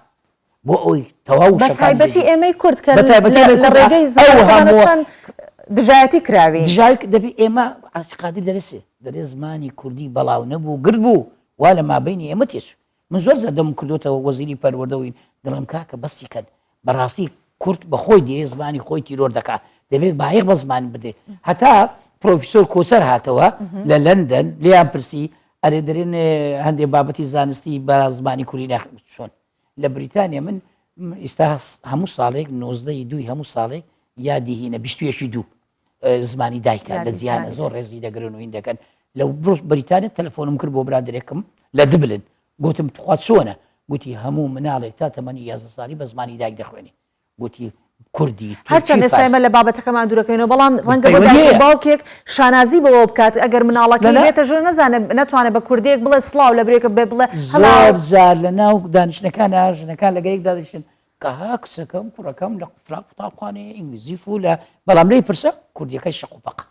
بۆ ئەوی تەواو بە تایبەتی ئێمەی کورد کە بە لە ڕێگەی زمانەکەمانەوە چەند دژایەتی کراوین دژایەتی دەبێ ئێمە عاسی قادر دەرسێ دەرێ زمانی کوردی بەڵاو نەبوو گرد بوو وا لە مابینی ئێمە تێچوو من زۆر جار دەمم کردۆتەوە وەزیری پەروەردە و دەڵێم کاکە بەسی کەن بەڕاستی کورد بە خۆی دێ زمانی خۆی تیرۆر دەکا دەبێت بایەخ بە زمانی بدرێت هەتا پرۆفیسۆر کۆچەر هاتەوە لە لەندەن لێیان پرسی ئەرێ دەرێن هەندێک بابەتی زانستی بە زمانی کوردی ناخ چۆن لە بریتانیا من ئیستا هەموو ساڵێک نۆزدەی دووی هەموو ساڵێک یادی هینە بیستویەکی دوو زمانی دایکە لە جیهانە زۆر ڕێزی دەگرن و هین دەکەن لە بریتانیا تەلەفۆنم کرد بۆ برادێکم لە دبلن گوتم تخوا چۆنە گوتی هەموو مناڵێک تا تەمەنی یازدە ساڵی بە زمانی دایک دەخوێنێ گوتی. کوردی، هەرچەند تورکی، ئێستا ئێمە فارسی. لە بابەتەکەمان دوورەکەینەوە، بەڵام ڕەنگە بۆ پەیوەندی دایک و هەیە. باوکێک شانازی بەوە بکات ئەگەر نا مناڵەکەی نا. بێتە ژوور نەزانێت نەتوانێت بە کوردییەک بڵێ سڵاو لە برێکە بێ بڵێ هەڵاو. زۆر جار لە ناو دانیشتنەکانا ژنەکان لەگەڵ یەک دادەنیشن کە ها کچەکەم کوڕەکەم لە فلان قوتابخانەیە ئینگلیزی فولە بەڵام لێی پرسە کوردیەکەی شەق و پەقە.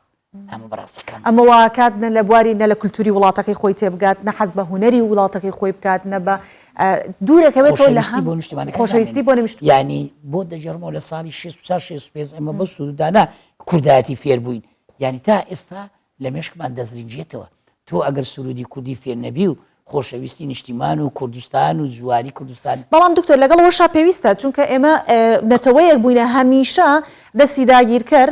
ئەمە بەڕاستی کەمە. ئەمە وا ئەکات نە لە بواری نە لە کولتوری وڵاتەکەی خۆی تێبگات، نە حەز بە هونەری وڵاتەکەی خۆی بکات، نە بە دوورەکەوێتەوە لە خۆشەویستی بۆ نیشتمانەکەی خۆشەویستی نامێنێ. بۆ نیشتمان. یانی بۆت دەگێڕمەوە لە ساڵی 64 65 ئێمە بەو سروودانە کوردایەتی فێر بووین. یانی تا ئێستا لە مێشکمان دەزرینگێتەوە. تۆ ئەگەر سروودی کوردی فێر نەبی و خۆشەویستی نیشتیمان و کوردستان و جوانی کوردستان. بەڵام دکتۆر لەگەڵ ئەوەشا پێویستە چونکە ئێمە نەتەوەیەک بووینە هەمیشە دەستی داگیرکەر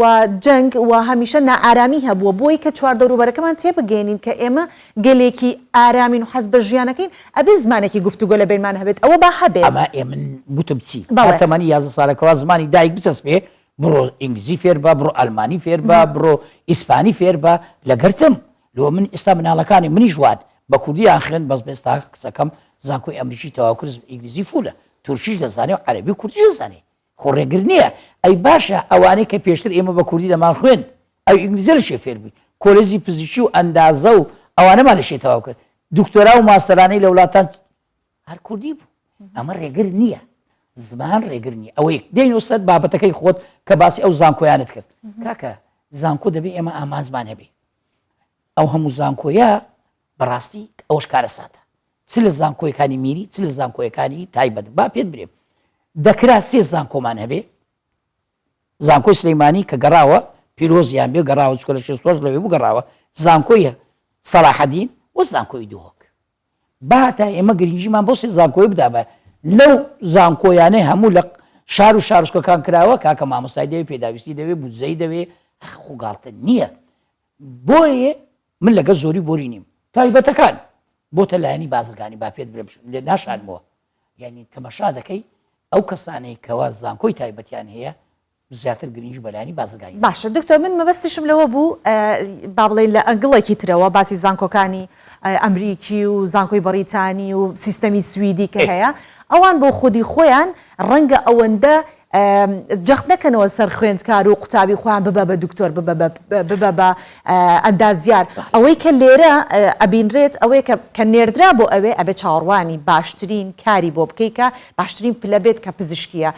و جەنگ و هەمیشە نائارامی هەبووە بۆی کە چواردەوروبەرەکەمان تێبگەیەنین کە ئێمە گەلێکی ئارامین و حەز بە ژیانەکەین ئەبێ زمانێکی گفتوگۆ لە بەینمان هەبێت ئەوە با هەبێت. ئەمە ئێ من گوتم چی؟ تا بەڵێ. تەمەنی 11 سالەکەوە زمانی دایک بچەسپێ بڕۆ ئینگلیزی فێر بە بڕۆ ئەلمانی فێر بە بڕۆ ئیسپانی فێر بە لەگەرتم لۆ من ئێستا مناڵەکانی منیش وات بە کوردیان خوێند بەس ئێستا کچەکەم زانکۆی ئەمریکی تەواو کرد ئینگلیزی فولە تورکیش دەزانێ و عەرەبی و کوردیش دەزانێ خۆ ڕێگر نییە ئەی باشە ئەوانەی کە پێشتر ئێمە بە کوردی دەمان خوێند ئەو ئینگلیزە لە شێ فێر بووین کۆلێجی پزیشکی و ئەندازە و ئەوانەمان لە شێ تەواو کرد دکتۆرا و ماستەرانەی لە وڵاتان هەر کوردی بوو ئەمە ڕێگر نییە زمان ڕێگر نییە ئەوەی دێنەوە سەر بابەتەکەی خۆت کە باسی ئەو زانکۆیانت کرد کاکە زانکۆ دەبێ ئێمە ئامانجمان هەبێ ئەو هەموو زانکۆیە بەڕاستی ئەوەش کارەساتە چ لە زانکۆیەکانی میری چ لە زانکۆیەکانی تایبەت با پێت برێم دەکرا سێ زانکۆمان هەبێ زانکۆی سلەیمانی کە گەڕاوە پیرۆزیان بێ گەڕاوە چکە لە شێستۆش لەوێ بوو گەڕاوە زانکۆی سەلاحەدین و زانکۆی دهۆک با تا ئێمە گرنگیمان بۆ سێ زانکۆی بدابە لەو زانکۆیانەی هەموو لە شار و شارۆچکەکان کراوە کاکە مامۆستای دەوێ پێداویستی دەوێ بودجەی دەوێ خۆ گاڵتە نییە بۆیە من لەگە زۆری بۆری نیم تایبەتەکان بۆتە لایەنی بازرگانی با پێت برێم لێ ناشارمەوە یعنی تەمەشا دەکەی ئەو کەسانەی کەوا زانکۆی تایبەتیان هەیە زیاتر گرنگی بە لایەنی بازرگانی دەدەن. باشە دکتۆر من مەبەستیشم لەوە بوو با بڵێین لە ئەنگڵێکی ترەوە باسی زانکۆکانی ئەمریکی و زانکۆی بەڕیتانی و سیستەمی سویدی کە هەیە ئەوان بۆ خودی خۆیان ڕەنگە ئەوەندە جەخت نەکەنەوە سەر خوێندکار و قوتابی خۆیان ببە بە دکتۆر ببە بە ببە بە ئەندازیار ئەوەی کە لێرە ئەبینرێت ئەوەیە کە کە نێردرا بۆ ئەوێ ئەبێ چاوەڕوانی باشترین کاری بۆ بکەی کە باشترین پلە بێت کە پزیشکیە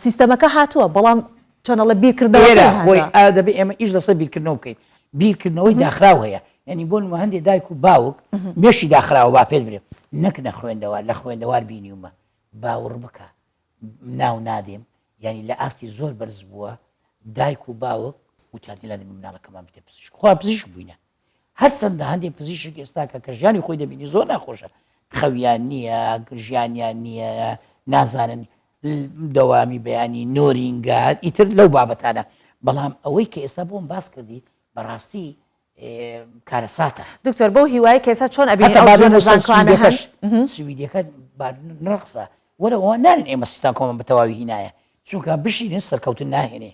سیستەمەکە هاتووە بەڵام چۆن ئەڵێ بیرکردنەوەکەی ئێرە خۆی هاتووە. ئا دەبێ ئێمە ئیش لەسەر بیرکردنەوە بکەین بیرکردنەوەی داخراو هەیە یعنی بۆ نموونە هەندێ دایک و باوک مێشی داخراوە با پێت برێم نەک نەخوێندەوار لە خوێندەوار بینیومە باوڕ بکە ناو نادێم یعنی لە ئاستی زۆر بەرز بووە دایک و باوک وتیان لە مناڵەکەمان بتە پزیشک خوا پزیشک بووینە هەرچەندە هەندێک پزیشک ئێستا کە کە ژیانی خۆی دەبینی زۆر ناخۆشە خەویان نییە ژیانیان نییە نازانن دەوامی بەیانی نۆرینگە ئیتر لەو بابەتانە بەڵام ئەوەی کە ئێستا بۆم باس کردی بەڕاستی کارەساتە دکتۆر بەو هیوای کە ئێستا چۆن ئەبینی ئەو جۆرە زانکۆانە هەن سویدیەکە نڕقسە وەرە ئەوە نانن ئێمە سیستان کۆمە بە تەواوی هینایە چونکە بشینن سەرکەوتن ناهێنێ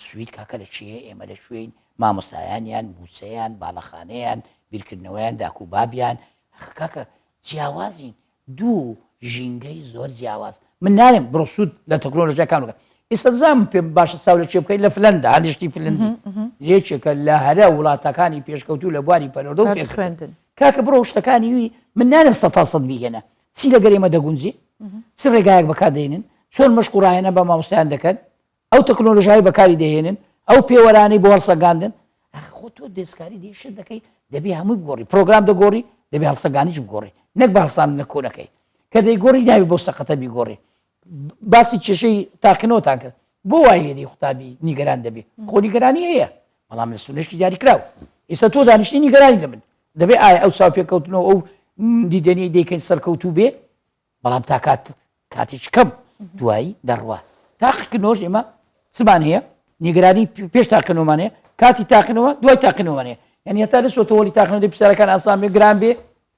سوید کاکە لە چێ ئێمە لە کوێین مامۆستایانیان موچەیان باڵەخانەیان بیرکردنەوەیان داک و بابیان کاکە جیاوازین دوو ژینگەی زۆر جیاواز من نارێم بڕۆ سوود لە تەکنۆلۆژیاکان بکە ئێستا دەزانم پێم باشە چاو لە چێ بکەیت لە فلەندا هەندێک شتی فلەندی یەکێکە لە هەرە وڵاتەکانی پێشکەوتوو لە بواری پەروەردە و فێرکردن کاکە بڕۆ شتەکانی وی من نارێم سەتا سەد بیهێنە چی لەگەر ئێمە دەگونجێ چ ڕێگایەک بەکاردێنن چۆن مەشق و ڕاهێنان بە مامۆستایان دەکەن ئەو تەکنۆلۆژیای بەکاری دەهێنن، ئەو پێوەرانەی بۆ هەڵسەنگاندن، ئاخ خۆ تۆ دەستکاری دێ شت دەکەی دەبێ هەمووی بگۆڕی، پرۆگرام دەگۆڕی دەبێ هەڵسەنگاندنیش بگۆڕی، نەک بە هەڵساندنە کۆنەکەی کە دەیگۆڕی نابێ بەو سەقەتە بیگۆڕی. باسی کێشەی تاقینەوەتان کرد، بۆ وای لێ دێ قوتابی نیگەران دەبێ؟ خۆ نیگەرانی هەیە بەڵام لە سونەشی دیاریکراو. ئێستا تۆ دانیشتی نیگەرانی لە من، دەبێ ئایا ئەو چاوپێکەوتنەوە ئەو دیدەنیەی دەیکەین سەرکەوتوو بێ؟ بەڵام تا کات کاتێکی کەم دوایی دەڕوا تاقیکردنەوەش ئێمە چمان هەیە نیگەرانی پێش تاقینەوەمان هەیە کاتی تاقینەوە دوای تاقینەوەمان هەیە یعنی هەتا لە سۆتەوەلی تاقینەوە دەی پرسیارەکان ئاسان بێ گران بێ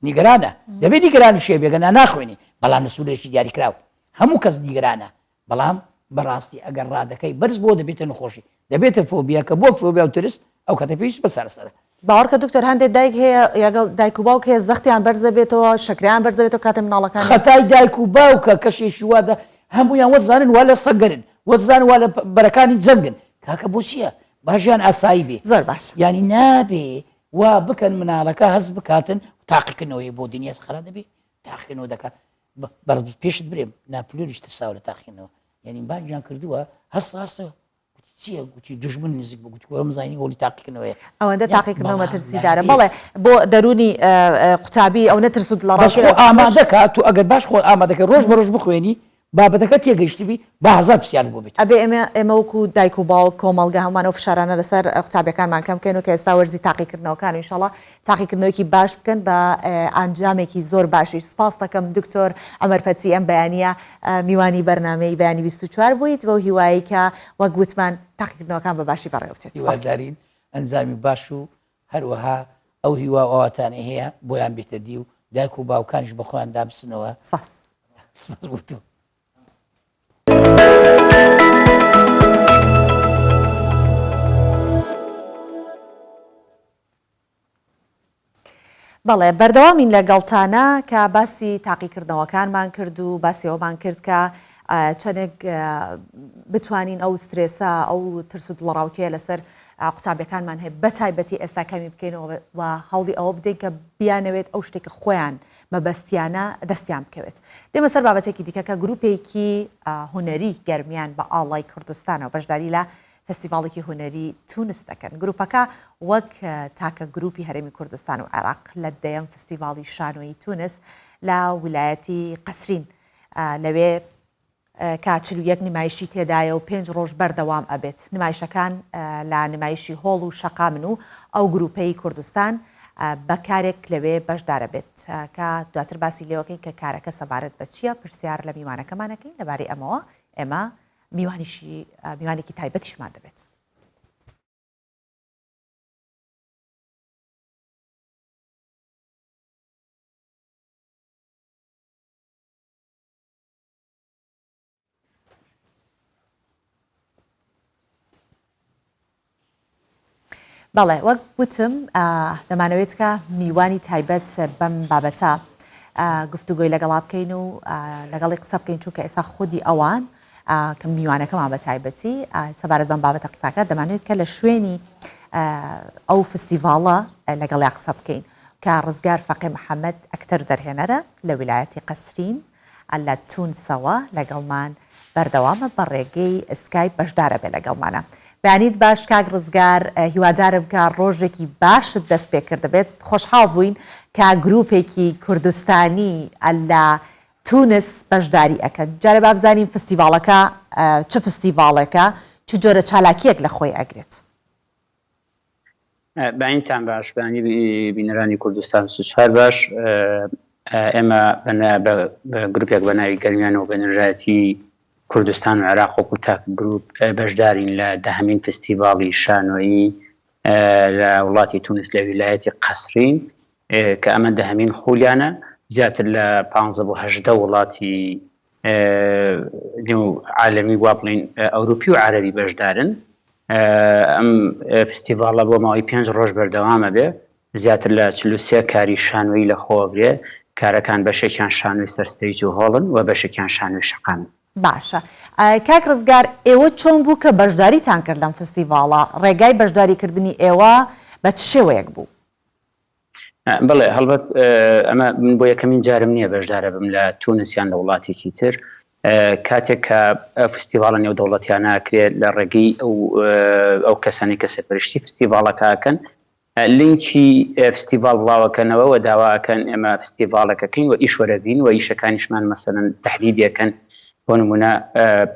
نیگەرانە دەبێ نیگەرانی شێ بێگە نا ناخوێنی بەڵام لە سوورێکی دیاریکراو هەموو کەس نیگەرانە بەڵام بەڕاستی ئەگەر ڕادەکەی بەرز بۆ دەبێتە نەخۆشی دەبێتە فۆبیا کە بۆ فۆبیا و ترس ئەو کاتە پێویست بە چارەسەرە. باوەڕکە دکتۆر هەندێک دایک هەیە یاگەڵ دایک و باوک هەیە زەختیان بەرز دەبێتەوە شەکرەیان بەرز دەبێتەوە کاتێ مناڵەکانیان. خەتای دایک و باوکە کەشێکی وا دە هەموویان وەزانن وا لە سەنگەرن. وەزان وا لە بەرەکانی جەنگن کاکە بۆ چییە با ژیان ئاسایی بێ زۆر باش یانی نابێ وا بکەن مناڵەکە هەست بکاتن تاقیکردنەوەی بۆ دنیا خرا دەبێ تاقیکردنەوە دەکات بەڵ پێشت برێم ناپلۆنیش ترساوە لە تاقیکردنەوە یعنی بانگیان کردووە هەست ڕاستە گوتی چییە گوتی دوژمن نزیک بوو گوتی وەرم زانی هۆڵی تاقیکردنەوەیە ئەوەندە تاقیکردنەوە مەترسیدارە بەڵێ بۆ دەروونی قوتابی ئەو نەترس و دڵەڕاوکێ ئامادەکە تو ئەگەر باش خۆ ئامادەکە ڕۆژ بە ڕۆژ بخوێنی بابەتەکە تێگەیشتبی با هەزار پرسیارت بۆ بێت. ئەبێ ئێمە ئێمە وەکو دایک و باوک کۆمەڵگە هەموومان ئەو فشارانە لەسەر قوتابیەکانمان کەم بکەین و کە ئێستا وەرزی تاقیکردنەوەکان و ئینشاڵا تاقیکردنەوەیەکی باش بکەن بە ئانجامێکی زۆر باشیش سپاس دەکەم دکتۆر عومەر پەتی ئەم بەیانیە میوانی بەرنامەی بەیانی 24 بوویت بەو هیوایەی کە وەک وتمان تاقیکردنەوەکان بە باشی بەڕێوە بچێت سپاس. هیوادارین ئەنجامی باش و هەروەها ئەو هیوا و ئاواتانەی هەیە بۆیان بێتە دی و دایک و باوکانیش بە خۆیان دابچنەوە. سپاس. سپاس بۆ تۆ. بەڵێ بەردەوامین لە گەڵتانە کە باسی تاقیکردنەوەکانمان کرد و باسی ئەومان کرد کە چەندێک بتوانین ئەو سترێسە ئەو ترس و دڵەڕاوکێ لەسەر قوتابیەکانمان هەیە بە تایبەتی ئێستا کەمی بکەینەوە و هەوڵی ئەوە بدەین کە بیانەوێت ئەو شتێک کە خۆیان مەبەستیانە دەستیان بکەوێت. دێمە سەر بابەتێکی دیکە کە گروپێکی هونەری گەرمیان بە ئاڵای کوردستانەوە بەشداری لە فستیڤاڵێکی هونەری تونس دەکەن. گروپەکە وەک تاکە گروپی هەرێمی کوردستان و عێراق لە دەیەم فستیڤاڵی شانۆیی تونس لە ویلایەتی قەسرین لەوێ کە 41 نمایشی تێدایە و پێنج ڕۆژ بەردەوام ئەبێت. نمایشەکان لە نمایشی هۆڵ و شەقامن و ئەو گروپەی کوردستان بە کارێک لەوێ بەشدارەبێت کە دواتر باسی لێوەکەین کە کارەکە سەبارەت بە چییە پرسیار لە میوانەکەمان ئەکەین لەبارەی ئەمەوە ئێمە میوانیشی میوانێکی تایبەتیشمان دەبێت. بەڵێ وەک وتم دەمانەوێت کە میوانی تایبەت بەم بابەتە گفتوگۆی لەگەڵا بکەین و لەگەڵی قسە بکەین چونکە ئێستا خودی ئەوان کە میوانەکەمان بە تایبەتی سەبارەت بەم بابەتە قساکە دەمانێت کە لە شوێنی ئەو فستیڤاڵە لەگەڵیا قسە بکەین کە ڕزگار فەقێ محەممەد ئەکتەر دەرهێنەرە لە ویلایەتی قەسرین لە تونسەوە لەگەڵمان بەردەوامە بە ڕێگەی سکایپ بەشدارە بێ لەگەڵمانە. بەیانیت باش کاک ڕزگار هیوادارم کە ڕۆژێکی باشت دەست پێ کردبێت خۆشحاڵ بووین کە گروپێکی کوردستانی لە تونس بەشداری ئەکەن جارێ با بزانین فستیڤاڵەکە چ فستیڤاڵێکە چ جۆرە چالاکیەک لە خۆی ئەگرێت. بەینتان باش بەیانی بینەرانی کوردستان سوچار باش ئێمە بە گروپێک بە ناوی گەرمیان و بە نوێنەرایەتی کوردستان و عێراق وەکو تاک گروپ بەشدارین لە دەهەمین فستیڤاڵی شانۆیی لە وڵاتی تونس لە ویلایەتی قەسرین کە ئەمە دەهەمین خولیانە زیاتر لە پ بۆ هەژدە وڵاتی نێو عالەمی وا بڵین ئەوروپی و عەرەبی بەشدارن ئەم فستیڤاڵە بۆ ماوەی پێنج ڕۆژ بەردەوامە بێ زیاتر لە 43 کاری شانۆیی لە خۆگرێ کارەکان بەشێکیان شانۆی سەر stage و هۆڵن و بەشێکیان شانۆی شەقامن. باشە کاک ڕزگار ئێوە چۆن بوو کە بەشداریتان کرد لەم فستیڤاڵە ڕێگای بەشداری کردنی ئێوە بە چ شێوەیەک بوو؟ بەڵێ هەڵبەت ئەمە من بۆ یەکەمین جارم نییە بەشدارە بم لە تونس یان لە وڵاتێکی تر کاتێک کە فستیڤاڵە نێودەوڵەتیانە ئەکرێت لە ڕێگەی ئەو ئەو کەسانی کە سەرپەرشتی فستیڤاڵەکە ئەکەن لینکی فستیڤاڵ بڵاوەکەنەوە و داوا ئەکەن ئێمە فستیڤاڵەکەکەین و ئیش وەرەگرین و ئیشەکانیشمان مەسەلەن تەحدیدەکەن بۆ نمونە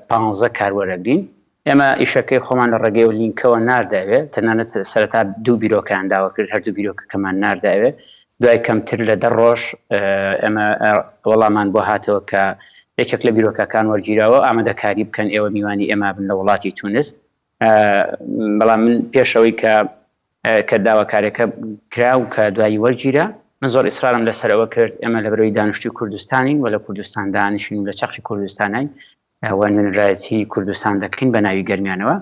پانزە کار وەرەگرین ئێمە ئیشەکەی خۆمان لە ڕێگەی ئەو لینکەوە ناردە ئەوێ، تەنانەت سەرەتا دوو بیرۆکەیان داوا کرد، هەردوو بیرۆکەکەمان ناردە ئەوێ، دوای کەمتر لە دە ڕۆژ ئێمە وەڵامان بۆ هاتەوە کە یەکێک لە بیرۆکەکان وەرگیراوە، ئامادەکاری بکەن ئێوە میوانی ئێمە بن لە وڵاتی تونس. بەڵام من پێش ئەوەی کە کە داواکاریەکە کرا و کە دوایی وەرگیرا، من زۆر ئیسرارم لەسەر ئەوە کرد ئێمە لەبەرئەوەی دانیشتووی کوردستانین و لە کوردستان دانیشین و لە چەقی کوردستانین، و نوێنەرایەتی کوردستان دەکەین بە ناوی گەرمیانەوە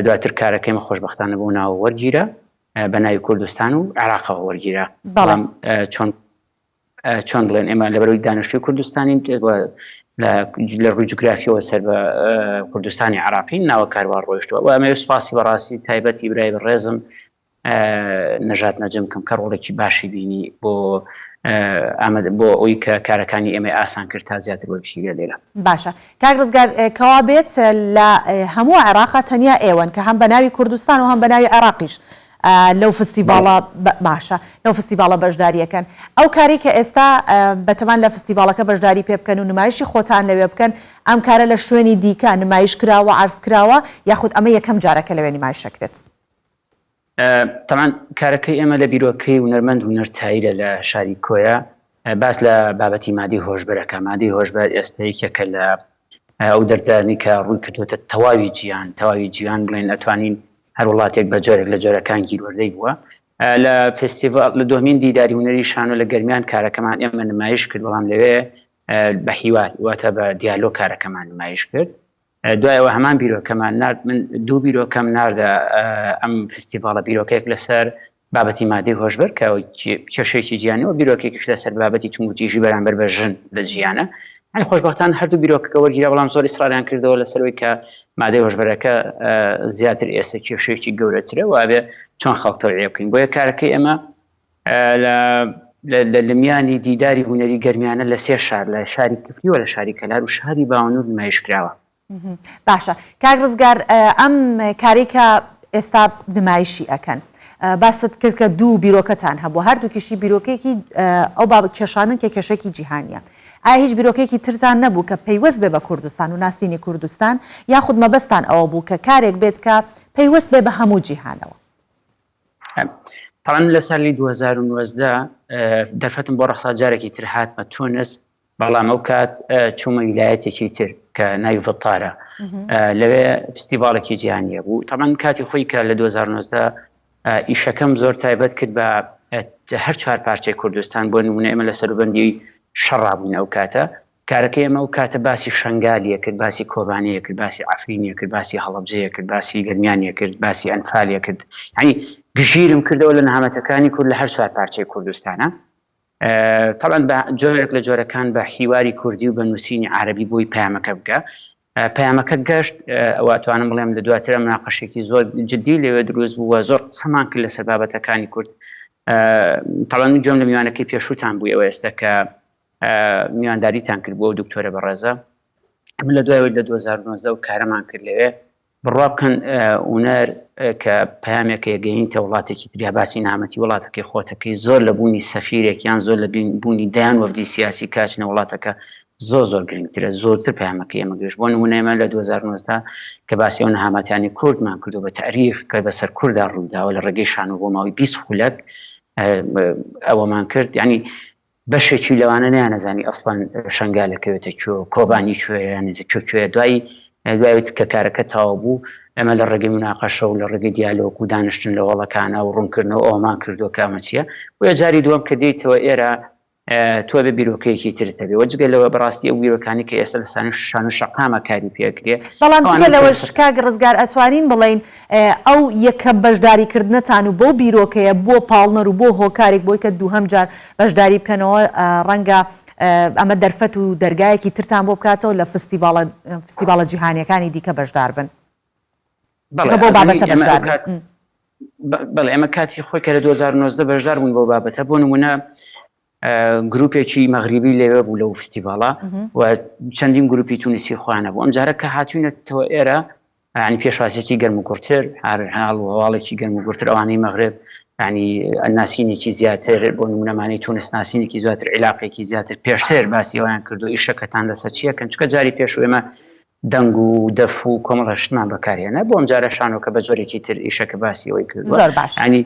دواتر کارەکەی مە خۆشبەختانە بۆ ناوە وەرگیرا بە ناوی کوردستان و عێراقەوە وەرگیرا بەڵام چۆن چۆن بڵێن ئێمە لەبەرەوەی دانیشتوی کوردستانین. لە ڕووی جوگرافیەوە سەر بە کوردستانی عراقی ناوە کاروا ڕۆیشتووە و ئەمەوێ سوپاسی بەڕاستی تایبەتی برای بەڕێزم نەژاد نەجم کەم کە ڕۆڵێکی باشی بینی بۆ ئامادە بۆ ئەوی کە کارەکانی ئێمەی ئاسان کرد تا زیاتر وەربگیرێت لێرە. باشە کاک ڕزگار کەوا بێت لە هەموو عێراقا تەنیا ئێوەن کە هەم بە ناوی کوردستان و هەم بە ناوی عێراقیش لەو فستیڤاڵە باشە لەو فستیڤاڵە بەشداری ئەکەن ئەو کارەی کە ئێستا بەتەمان لە فستیڤاڵەکە بەشداری پێ بکەن و نمایشی خۆتان لەوێ بکەن ئەم کارە لە شوێنی دیکە نمایش کراوە عەرز کراوە یاخود ئەمە یەکەم جارە کە لەوێ نمایش ئەکرێت؟ تەبعەن کارەکەی ئێمە لە بیرۆکەی هونەرمەند هونەر تایرە لە شاری کۆیە باس لە بابەتی مادەی هۆشبەرەکە مادەی هۆشبەر ئێستا یەکێکە لە ئەو دەردانی کە ڕووی کردوێتە تەواوی جیان تەواوی جیان بڵێن ئەتوانین هەر وڵاتێک بە جۆرێک لە جۆرەکان گیروەردەی بووە لە فێستیڤال لە دومین دیداری هونەری شانۆ لە گەرمیان کارەکەمان ئێمە نمایش کرد بەڵام لەوێ بە حیوار واتە بە دیالۆگ کارەکەمان نمایش کرد دوای ئەوە هەمان بیرۆکەمان نارد من دوو بیرۆکەم ناردە ئەم فستیڤاڵە بیرۆکەیەک لەسەر بابەتی مادەی هۆشبەر کە کێشەیەکی جیهانی و بیرۆکێکیش لەسەر بابەتی توندوتیژی بەرامبەر بە ژن لە جیهانە هەنی خۆشبەختان هەردوو بیرۆکەکە وەرگیرا بەڵام زۆر ئیسراریان کردەوە لەسەرەوەی کە مادەی هۆشبەرەکە زیاتر ئێستا کێشەیەکی گەورەترە وابێ چۆن خەڵک تەوعیە بکەین بۆیە کارەکەی ئێمە لە لە میانی دیداری هونەری گەرمیانە لە سێ شار لە شاری کفری و لە شاری کەلار و شاری باوەنور نمایش کراوە. باشە کاک ڕزگار ئەم کارەی کە ئێستا نمایشی ئەکەن باست کرد کە دوو بیرۆکەتان هەبوو هەردووکیشی بیرۆکەیەکی ئەو باب کێشانن کە کێشێکی جیهانیە ئایا هیچ بیرۆکەیەکی ترتان نەبوو کە پەیوەست بێ بە کوردستان و ناسینی کوردستان یاخود مەبەستان ئەوە بوو کە کارێک بێت کە پەیوەست بێ بە هەموو جیهانەوە؟ تەبعەن لە سالی 2019 دەرفەتم بۆ ڕەخسا جارێکی تر هاتمە تونس بەڵام ئەو کات چوومە ویلایەتێکی تر کە ناوی ڤتارە لەوێ فستیڤالێکی جیهانیە بوو تەبعەن کاتی خۆی کە لە 2019 ئیشەکەم زۆر تایبەت کرد بە هەر چوار پارچەی کوردستان بۆ نمونە ئێمە لە سەروبەندی شەڕا بووین ئەو کاتە کارەکەی ئێمە ئەو کاتە باسی شەنگالی ئەکرد، باسی کۆبانێی ئەکرد، باسی عەفرینی ئەکرد، باسی هەڵەبجەی ئەکرد، باسی گەرمیانی ئەکرد، باسی ئەنفالی ئەکرد، یانی گژیرم کردەوە لە نەهامەتەکانی کورد لە هەر چوار پارچەی کوردستانا. تەبعەن بە جۆرێک لە جۆرەکان بە حیواری کوردی و بە نووسینی عەرەبی بۆی پەیامەکە بگا. پەیامەکە گەشت، ئەوە ئەتوانم بڵێم لە دواترا مناقەشێکی زۆر جدی لەوێ دروست بوو و زۆر قسەمان کرد لەسەر بابەتەکانی کورد. تەبعەن من گوێم لە میوانەکەی پێشووتان بوو ئێوە ئێستا کە میوانداریتان کرد بۆ ئەو دکتۆرە بەڕێزە من لە دوای لە 2019 و کارەمان کرد لەوێ بڕوا بکەن هونەر کە پەیامێکە گەینتە وڵاتێکی تریا باسی نامەتی وڵاتەکەی خۆتەکەی زۆر لە بوونی سەفیرێک یان زۆر لە بوونی دەیان وەفدی سیاسی کاچنە وڵاتەکە زۆر زۆر گرنگترە زۆرتر پەیامەکەی ئێمە گەشت بۆ نمونە ئێمە لە 2019 کە باسی ئەو نەهامەتیانی کوردمان کردو بە تاریخ کە بەسەر کوردا ڕوویداوە لە ڕێگەی شانۆ بۆ ماوەی 20 خولەک ئەوەمان کرد یعنی بەشێکی لەوانە نەیانەزانی ئەسڵەن شەنگال ئەکەوێتە کوێ و کۆبانی کوێیە یان نزیک کوێ کوێیە دوایی دوای کە کارەکە تەواو بوو ئێمە لە ڕێگەی مناقەشە و لە ڕێگەی دیالۆگ و دانیشتن لە هۆڵەکانە و ڕوونکردنەوە ئەوەمان کردووە کە ئەمە چییە بۆیە جاری دووەم کە دێیتەوە ئێرە تۆ بێ بیرۆکەیەکی ترت هەبێ وە جگە لەوە بەڕاستی ئەو بیرۆکانی کە ئێستا لە سانوش شان و شەقامە کاری پێکرێ بەڵام جگە لەوەش کاک ڕزگار ئەتوانین بڵێین ئەو یەکەم بەشداری کردنەتان و بەو بیرۆکەیە بووە پاڵنەر و بووە هۆکارێک بۆی کە دووهەم جار بەشداری بکەنەوە، ڕەنگە ئەمە دەرفەت و دەرگایەکی ترتان بۆ بکاتەوە لە فستیڤاڵە فستیڤاڵە جیهانییەکانی دیکە بەشدار بن. بەڵێ بەو بابەتە بەشدار بن. بەڵێ ئێمە کاتی خۆی کە لە 2019 بەشدار بوون بەو بابەتە بۆ نموونە گروپێکی مەغریبی لەوێ بوو لەو فستیڤاڵە و چەندین گروپی تونسی خۆیان هەبوو ئەم جارە کە هاتوینەتەوە ئێرە یانی پێشوازیەکی گەرم و گوڕتر، هاڵ و هەواڵێکی گەرم و گوڕتر ئەوانەی مەغرب یانی ناسینێکی زیاتر بۆ نمونە ئەمانەی تونس ناسینێکی زیاتر عیلاقێکی زیاتر پێشتر باسی ئەویان کردو ئیشەکەتان لەسەر چیەکەن چکە جاری پێش ئێمە دەنگ و دەف و کۆمەڵە شتمان بەکارهێنا بۆ ئەم جارە شانۆکە بە جۆرێکی تر ئیشەکە باسی ئەوەی کردووە زۆر باش ینی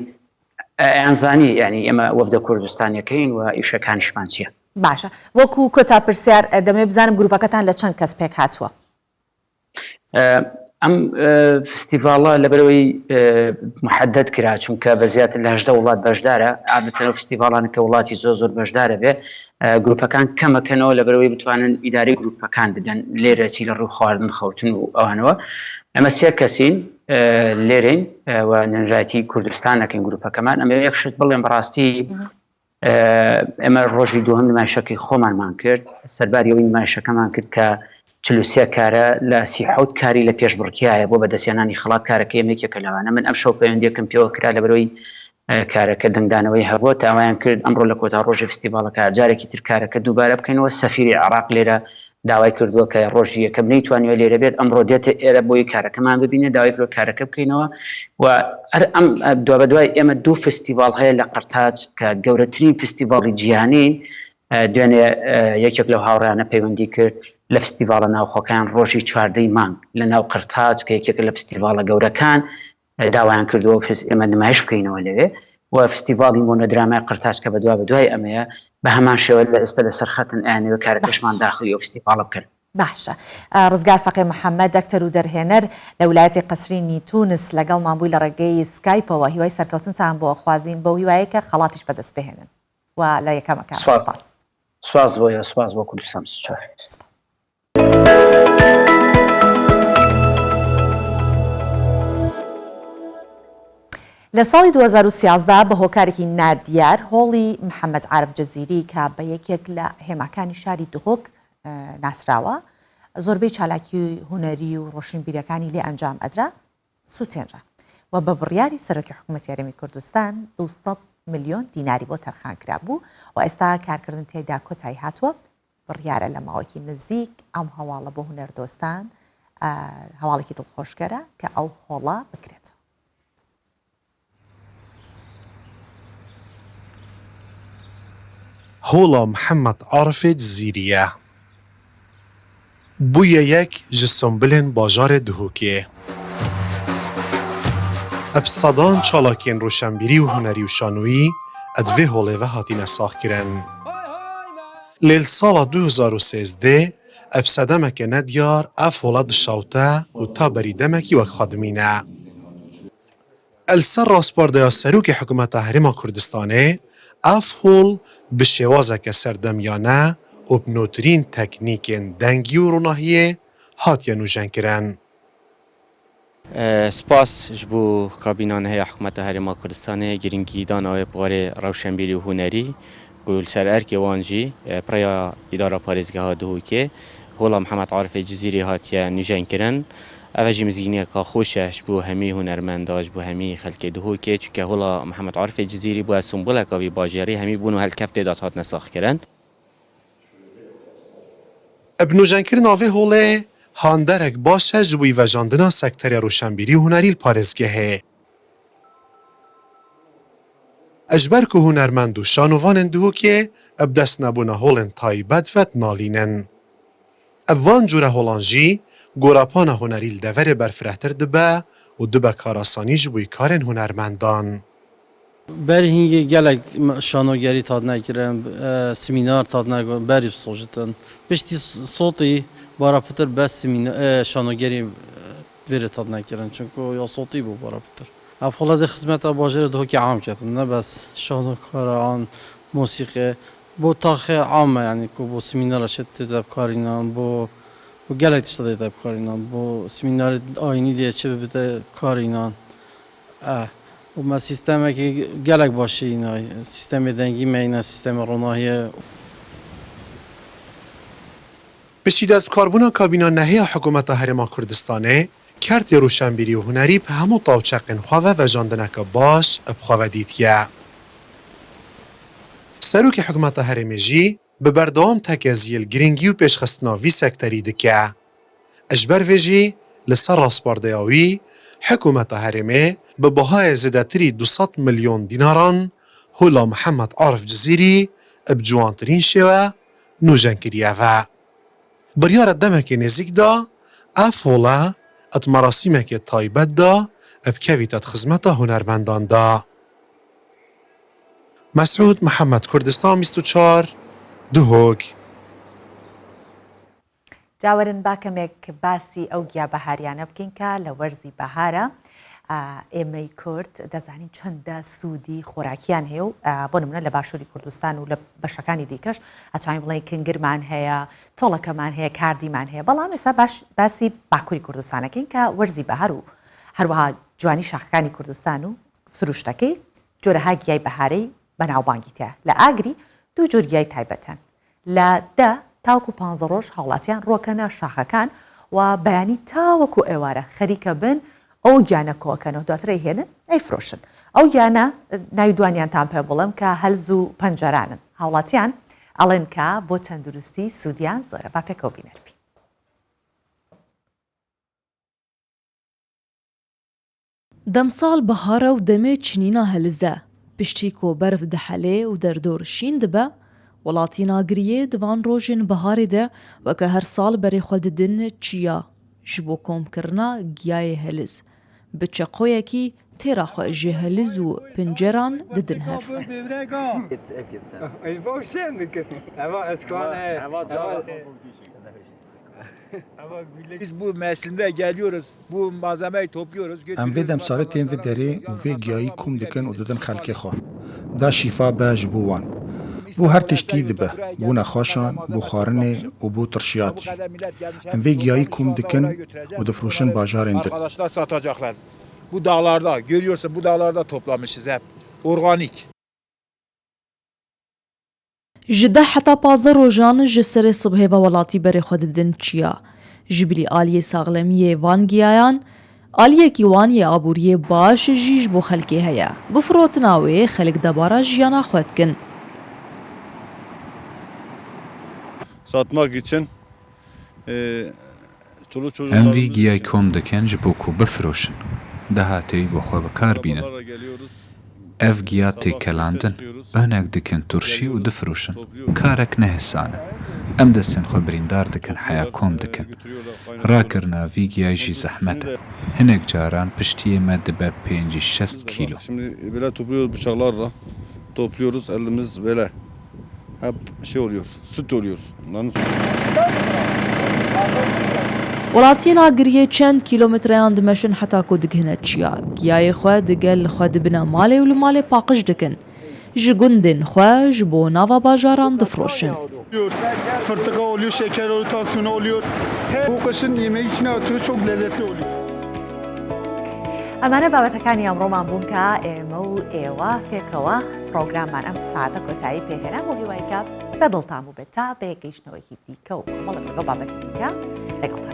ئەیانزانی ینی ئێمە وەفدە کوردستانیەکەین و ئیشەکانیشمان چییە باشە وەکو کۆتا پرسیار دەمەوێت بزانم گروپەکەتان لە چەند کەس پێک هاتووە؟ ئەم فستیڤاڵە لەبەرەوەی محدد کرا چونکە بە زیاتر لە هەژدە وڵات بەشدارە عادەتەن ئەو فستیڤاڵانە کە وڵاتی زۆر زۆر بەشدارە بێ گروپەکان کەمەکەنەوە لەبەرەوەی بتوانن ئیدارەی گروپەکان بدەن لێرە چی لە ڕووی خواردن خەوتن و ئەوانەوە ئەمە سێ کەسین لێرەین و نوێنەرایەتی کوردستان ئەکەین گروپەکەمان ئەمە یەک شت بڵێم بەڕاستی. ئێمە ڕۆژی دووهەم نمایشەکەی خۆمانمان کرد، سەرباری ئەوەی نمایشەکەمان کرد کە 43 کارە لە 37 کاری لە پێشبڕکێیایە بۆ بەدەستهێنانی خەڵات، کارەکەی ئێمە یەکێکە لەوانە. من ئەمشەو پەیوەندییەکم پێوە کرا لەبەرئەوەی کارەکە دەنگدانەوەی هەبووە، داوایان کرد ئەمڕۆ لە کۆتا ڕۆژی فستیڤاڵەکە جارێکی تر کارەکە دووبارە بکەینەوە، سەفیری عێراق لێرە داوای کردووە کە ڕۆژی یەکەم نەیتوانیوە لێرە بێت، ئەمڕۆ دێتە ئێرە بۆی کارەکەمان ببینێت، داوای کردووە کارەکە بکەینەوە و هەر ئەم دوابەدوای ئێمە دوو فستیڤاڵ هەیە لە قەرتاج کە گەورەترین فستیڤاڵی جیهانین، دوێنێ یەکێک لەو هاوڕێیانە پەیوەندی کرد لە فستیڤاڵە ناوخۆکان ڕۆژی چواردەی مانگ لە ناو قەرتاج کە یەکێکە لە فستیڤاڵە گەورەکان داوایان کردووە ئێمە نمایش بکەینەوە لەوێ و فستیڤاڵی مۆنۆدرامای قرتاج کە بەدوا بەدوای ئەمەیە بە هەمان شێوە لە ئێستا لەسەر خەتن ئەیانەوێ کارەکەشمان داخلی ئەو فستیڤاڵە بکەن. باشە. ڕزگار فەقێ محەمەد، ئەکتەر و دەرهێنەر لە ولایەتی قەسرینی تونس لەگەڵمان بووی لە ڕێگەی سکایپەوە، هیوای سەرکەوتنتان بۆ ئەخوازین بەو هیوایەی کە خەڵاتیش بەدەست بهێنن و لە یەکەمەکان. سوپاس. سوپاس بۆ ئێوە، سوپاس بۆ کوردستان 24. سوپاس. لە ساڵی 2013 بە هۆکارێکی نادیار هۆڵی محەممەد عارف جززیری کە بە یەکێک لە هێماکانی شاری دهۆک ناسراوە زۆربەی چالاکی هونەری و ڕۆشنبیرەکانی لێ ئەنجام ئەدرا سوتێنرا و بە بڕیاری سەرۆکی حکوومەتی هەرێمی کوردستان 200 ملیۆن دیناری بۆ تەرخان کرابوو و ئێستا کارکردن تێدا کۆتایی هاتووە بڕیارە لە ماوەیەکی نزیک ئەم هەواڵە بۆ هونەردۆستان هەواڵێکی دڵخۆشکەرە کە ئەو هۆڵە بکرێتەوە. هۆڵا محەمەد عارفê Cizîrî ye. Bûye yek ji simbilên bajarê Duhokê. Bi sedan çalakiyên rewşenbîrî û hunerî û şanoyî di vê holê ve hatine saxkirin. Lê li sala 2013 bi sedemeke nediyar ev hola dişewte û ta berî demekî wek xwe dimîne. Li ser raspardeya Serokê Hikûmeta Herêma Kurdistanê, ev hol bi şêwazeke serdemiyane û bi nûtirîn teknîkên dengî û ronahiyê hatiye nûjenkirin. Spas ji bo kabîna niheya Hikûmeta Herêma Kurdistanê girîngî dana wê bi warê rewşenbîrî û hunerî ku li ser erkê wan jî bi rêya Îdara Parêzgeha Duhokê hola Mihemed Arifê Cizîrî hatiye nûjenkirin. Ev jî mizgîniyeka xweş e ji bo hemî hunermenda, ji bo hemî xelkê Duhokê çunke hola Mihemed Arifê Cizîrî bûye simboleka vî bajêrî hemî bûn û helkeftê de hatine saxkirin. Bi nûjenkirina vê holê handerek baş e ji bo vejandina sekterê rewşenbîrî û hunerî li parêzgehê. Ji ber ku hunermend û şanovanên Duhokê bi dest nebûna holên taybet ve dinalînin. Ev van cure holan jî gorapana hunerî li deverê berfirehtir dibe û dibe karasanî ji bo karên hunermendan. Berî hingê gelek şanogerî tadine kirin, semînar tadine gotin, berî bi sojitin. Piştî sotî bara pitir bes şanogerî vêrê tadine kirin. Çunku ya sotî bû bara pitir. Ev xwe dê xizmeta bajarê Duhokê am ketin ne bes şanokara an mosîqê. Bo taxê am e yanî ku bo semînara çê tê bikarînan, bo bo gelek tişta tê bikarînan, bo semînarê ayînî dê çi bibite bikarînan. E û me sîstemekî gelek başî înay. Sîstemê dengî me îna, sîstemê ronahiyê. Piştî destbikarbûna kabîna nehêya Hikûmeta Herêma Kurdistanê, kertê rewşenbîrî û hunerî bi hemû tawçeqên xwe ve vejandineke baş bi xwe ve dîtiye. Serokê Hikûmeta Herêmê jî bi berdewam tekeziyê li girîngî û pêşxistina vî sekterî dike. Ji ber vê jî li ser raspardeya wî, hikûmeta herêmê bi bihayê zêdetirî 200 milyon dînaran hola Mihemed Arif Cizîrî bi ciwantirîn şêwe nûjen kiriye ve. Biryara demekê nêzîk de ev hola di merasîmekê taybet de bikevîte di xizmeta hunermendan de. Mesûd Mihemed Kurdistan 24, Duhok. جا وەرن با کەمێک باسی ئەو گیا بەهاریانە بکەین کە لە وەرزی بەهارە ئێمەی کورد دەزانین چەندە سوودی خۆراکیان هەیە و بۆ نمونە لە باشووری کوردستان و لە بەشەکانی دیکەش ئەتوانین بڵێین کنگرمان هەیە تۆڵەکەمان هەیە کاردیمان هەیە بەڵام ئێستا باش باسی باکووری کوردستانەکەین کە وەرزی بەهار و هەروەها جوانی شاخەکانی کوردستان و سروشتەکەی جۆرەها گیای بەهارەی. بەناوبانگی تیایە. لە ئاگری دوو جۆر گیای تایبەت هەن. لە دە تاوەکو پانزە ڕۆژ هاوڵاتیان ڕوەکەنە شاخەکان و بەیانی تاوەکو ئێوارە خەریکە بن ئەو گیانە کۆکەنەوە دواتر ئەیهێنن ئەیفرۆشن. ئەو گیانە ناوی دوانیانتان پێ بڵێم کە هەلز و پەنجەرانن. هاوڵاتیان ئەڵێن کە بۆ تەندروستی سوودیان زۆرە. با پێکەوە بینەر بین. Demsal bihar e û demê çinîna heliz e. Piştî ku berf dihelê û derdor şîn dibe, welatiyên Agiriyê di van rojên biharê de weke her sal berê xwe didin çiya ji bo komkirina giyayê heliz. Bi çeqoyekî têra xwe ji heliz û pinceran didin hev. Em vê demsalê tên vê derê û vê giyayî kom dikin û didin xelkê xwe. Da şîfa be ji bo wan. Bo her tiştî dibe, bo nexweşan, bo xwarinê û bo tirşiyat jî. Em vê giyayî kom dikin û difiroşin bajarên din. Ji deh heta 15 rojan ji serê sibhê ve welatî berê xwe didin çiya. Ji bilî aliyê saxlemiyê van giyayan, aliyekî wan yê aboriyê baş jî ji bo xelkê heye. Bi firotina wê xelk debara jiyana xwe dikin. Satmak için Em vî giyay kom dikin ji bo ku bifiroşin, dahatê wî bo xwe bi kar bînin. Ev giya tê kelandin, hinek dikin turşî û difiroşin. Karek ne hêsan e. Em destên xwe birîndar dikin heya kom dikin. Rakirina vî giyay jî zehmet e. Hinek caran piştiyê me dibe 50 şest kîlo. Hep şey oluyor, süt oluyor. Bunların Welatiyên Agiriyê çend kîlometreyan dimeşin heta ku digihine çiya. Giyayê xwe digel xwe dibine malê û li malê paqij dikin. Ji gundên xwe ji bo nava bajaran difiroşin. Fırtıka oluyor, şeker oluyor, tansiyon oluyor. Bu kışın yemeği içine atıyor, çok lezzetli oluyor. ئەمانە بابەتەکانی ئەمڕۆمان بوون کە ئێمە و ئێوە پێکەوە پرۆگراممان ئەم ساعتە کۆتایی پێهێنا بۆ هیوای کە بە دڵتان بووبێت تا بە یەکگەیشتنەوەیەکی دیکە و کۆمەڵێک لەگەڵ بابەتی دیکە لەگەڵتان.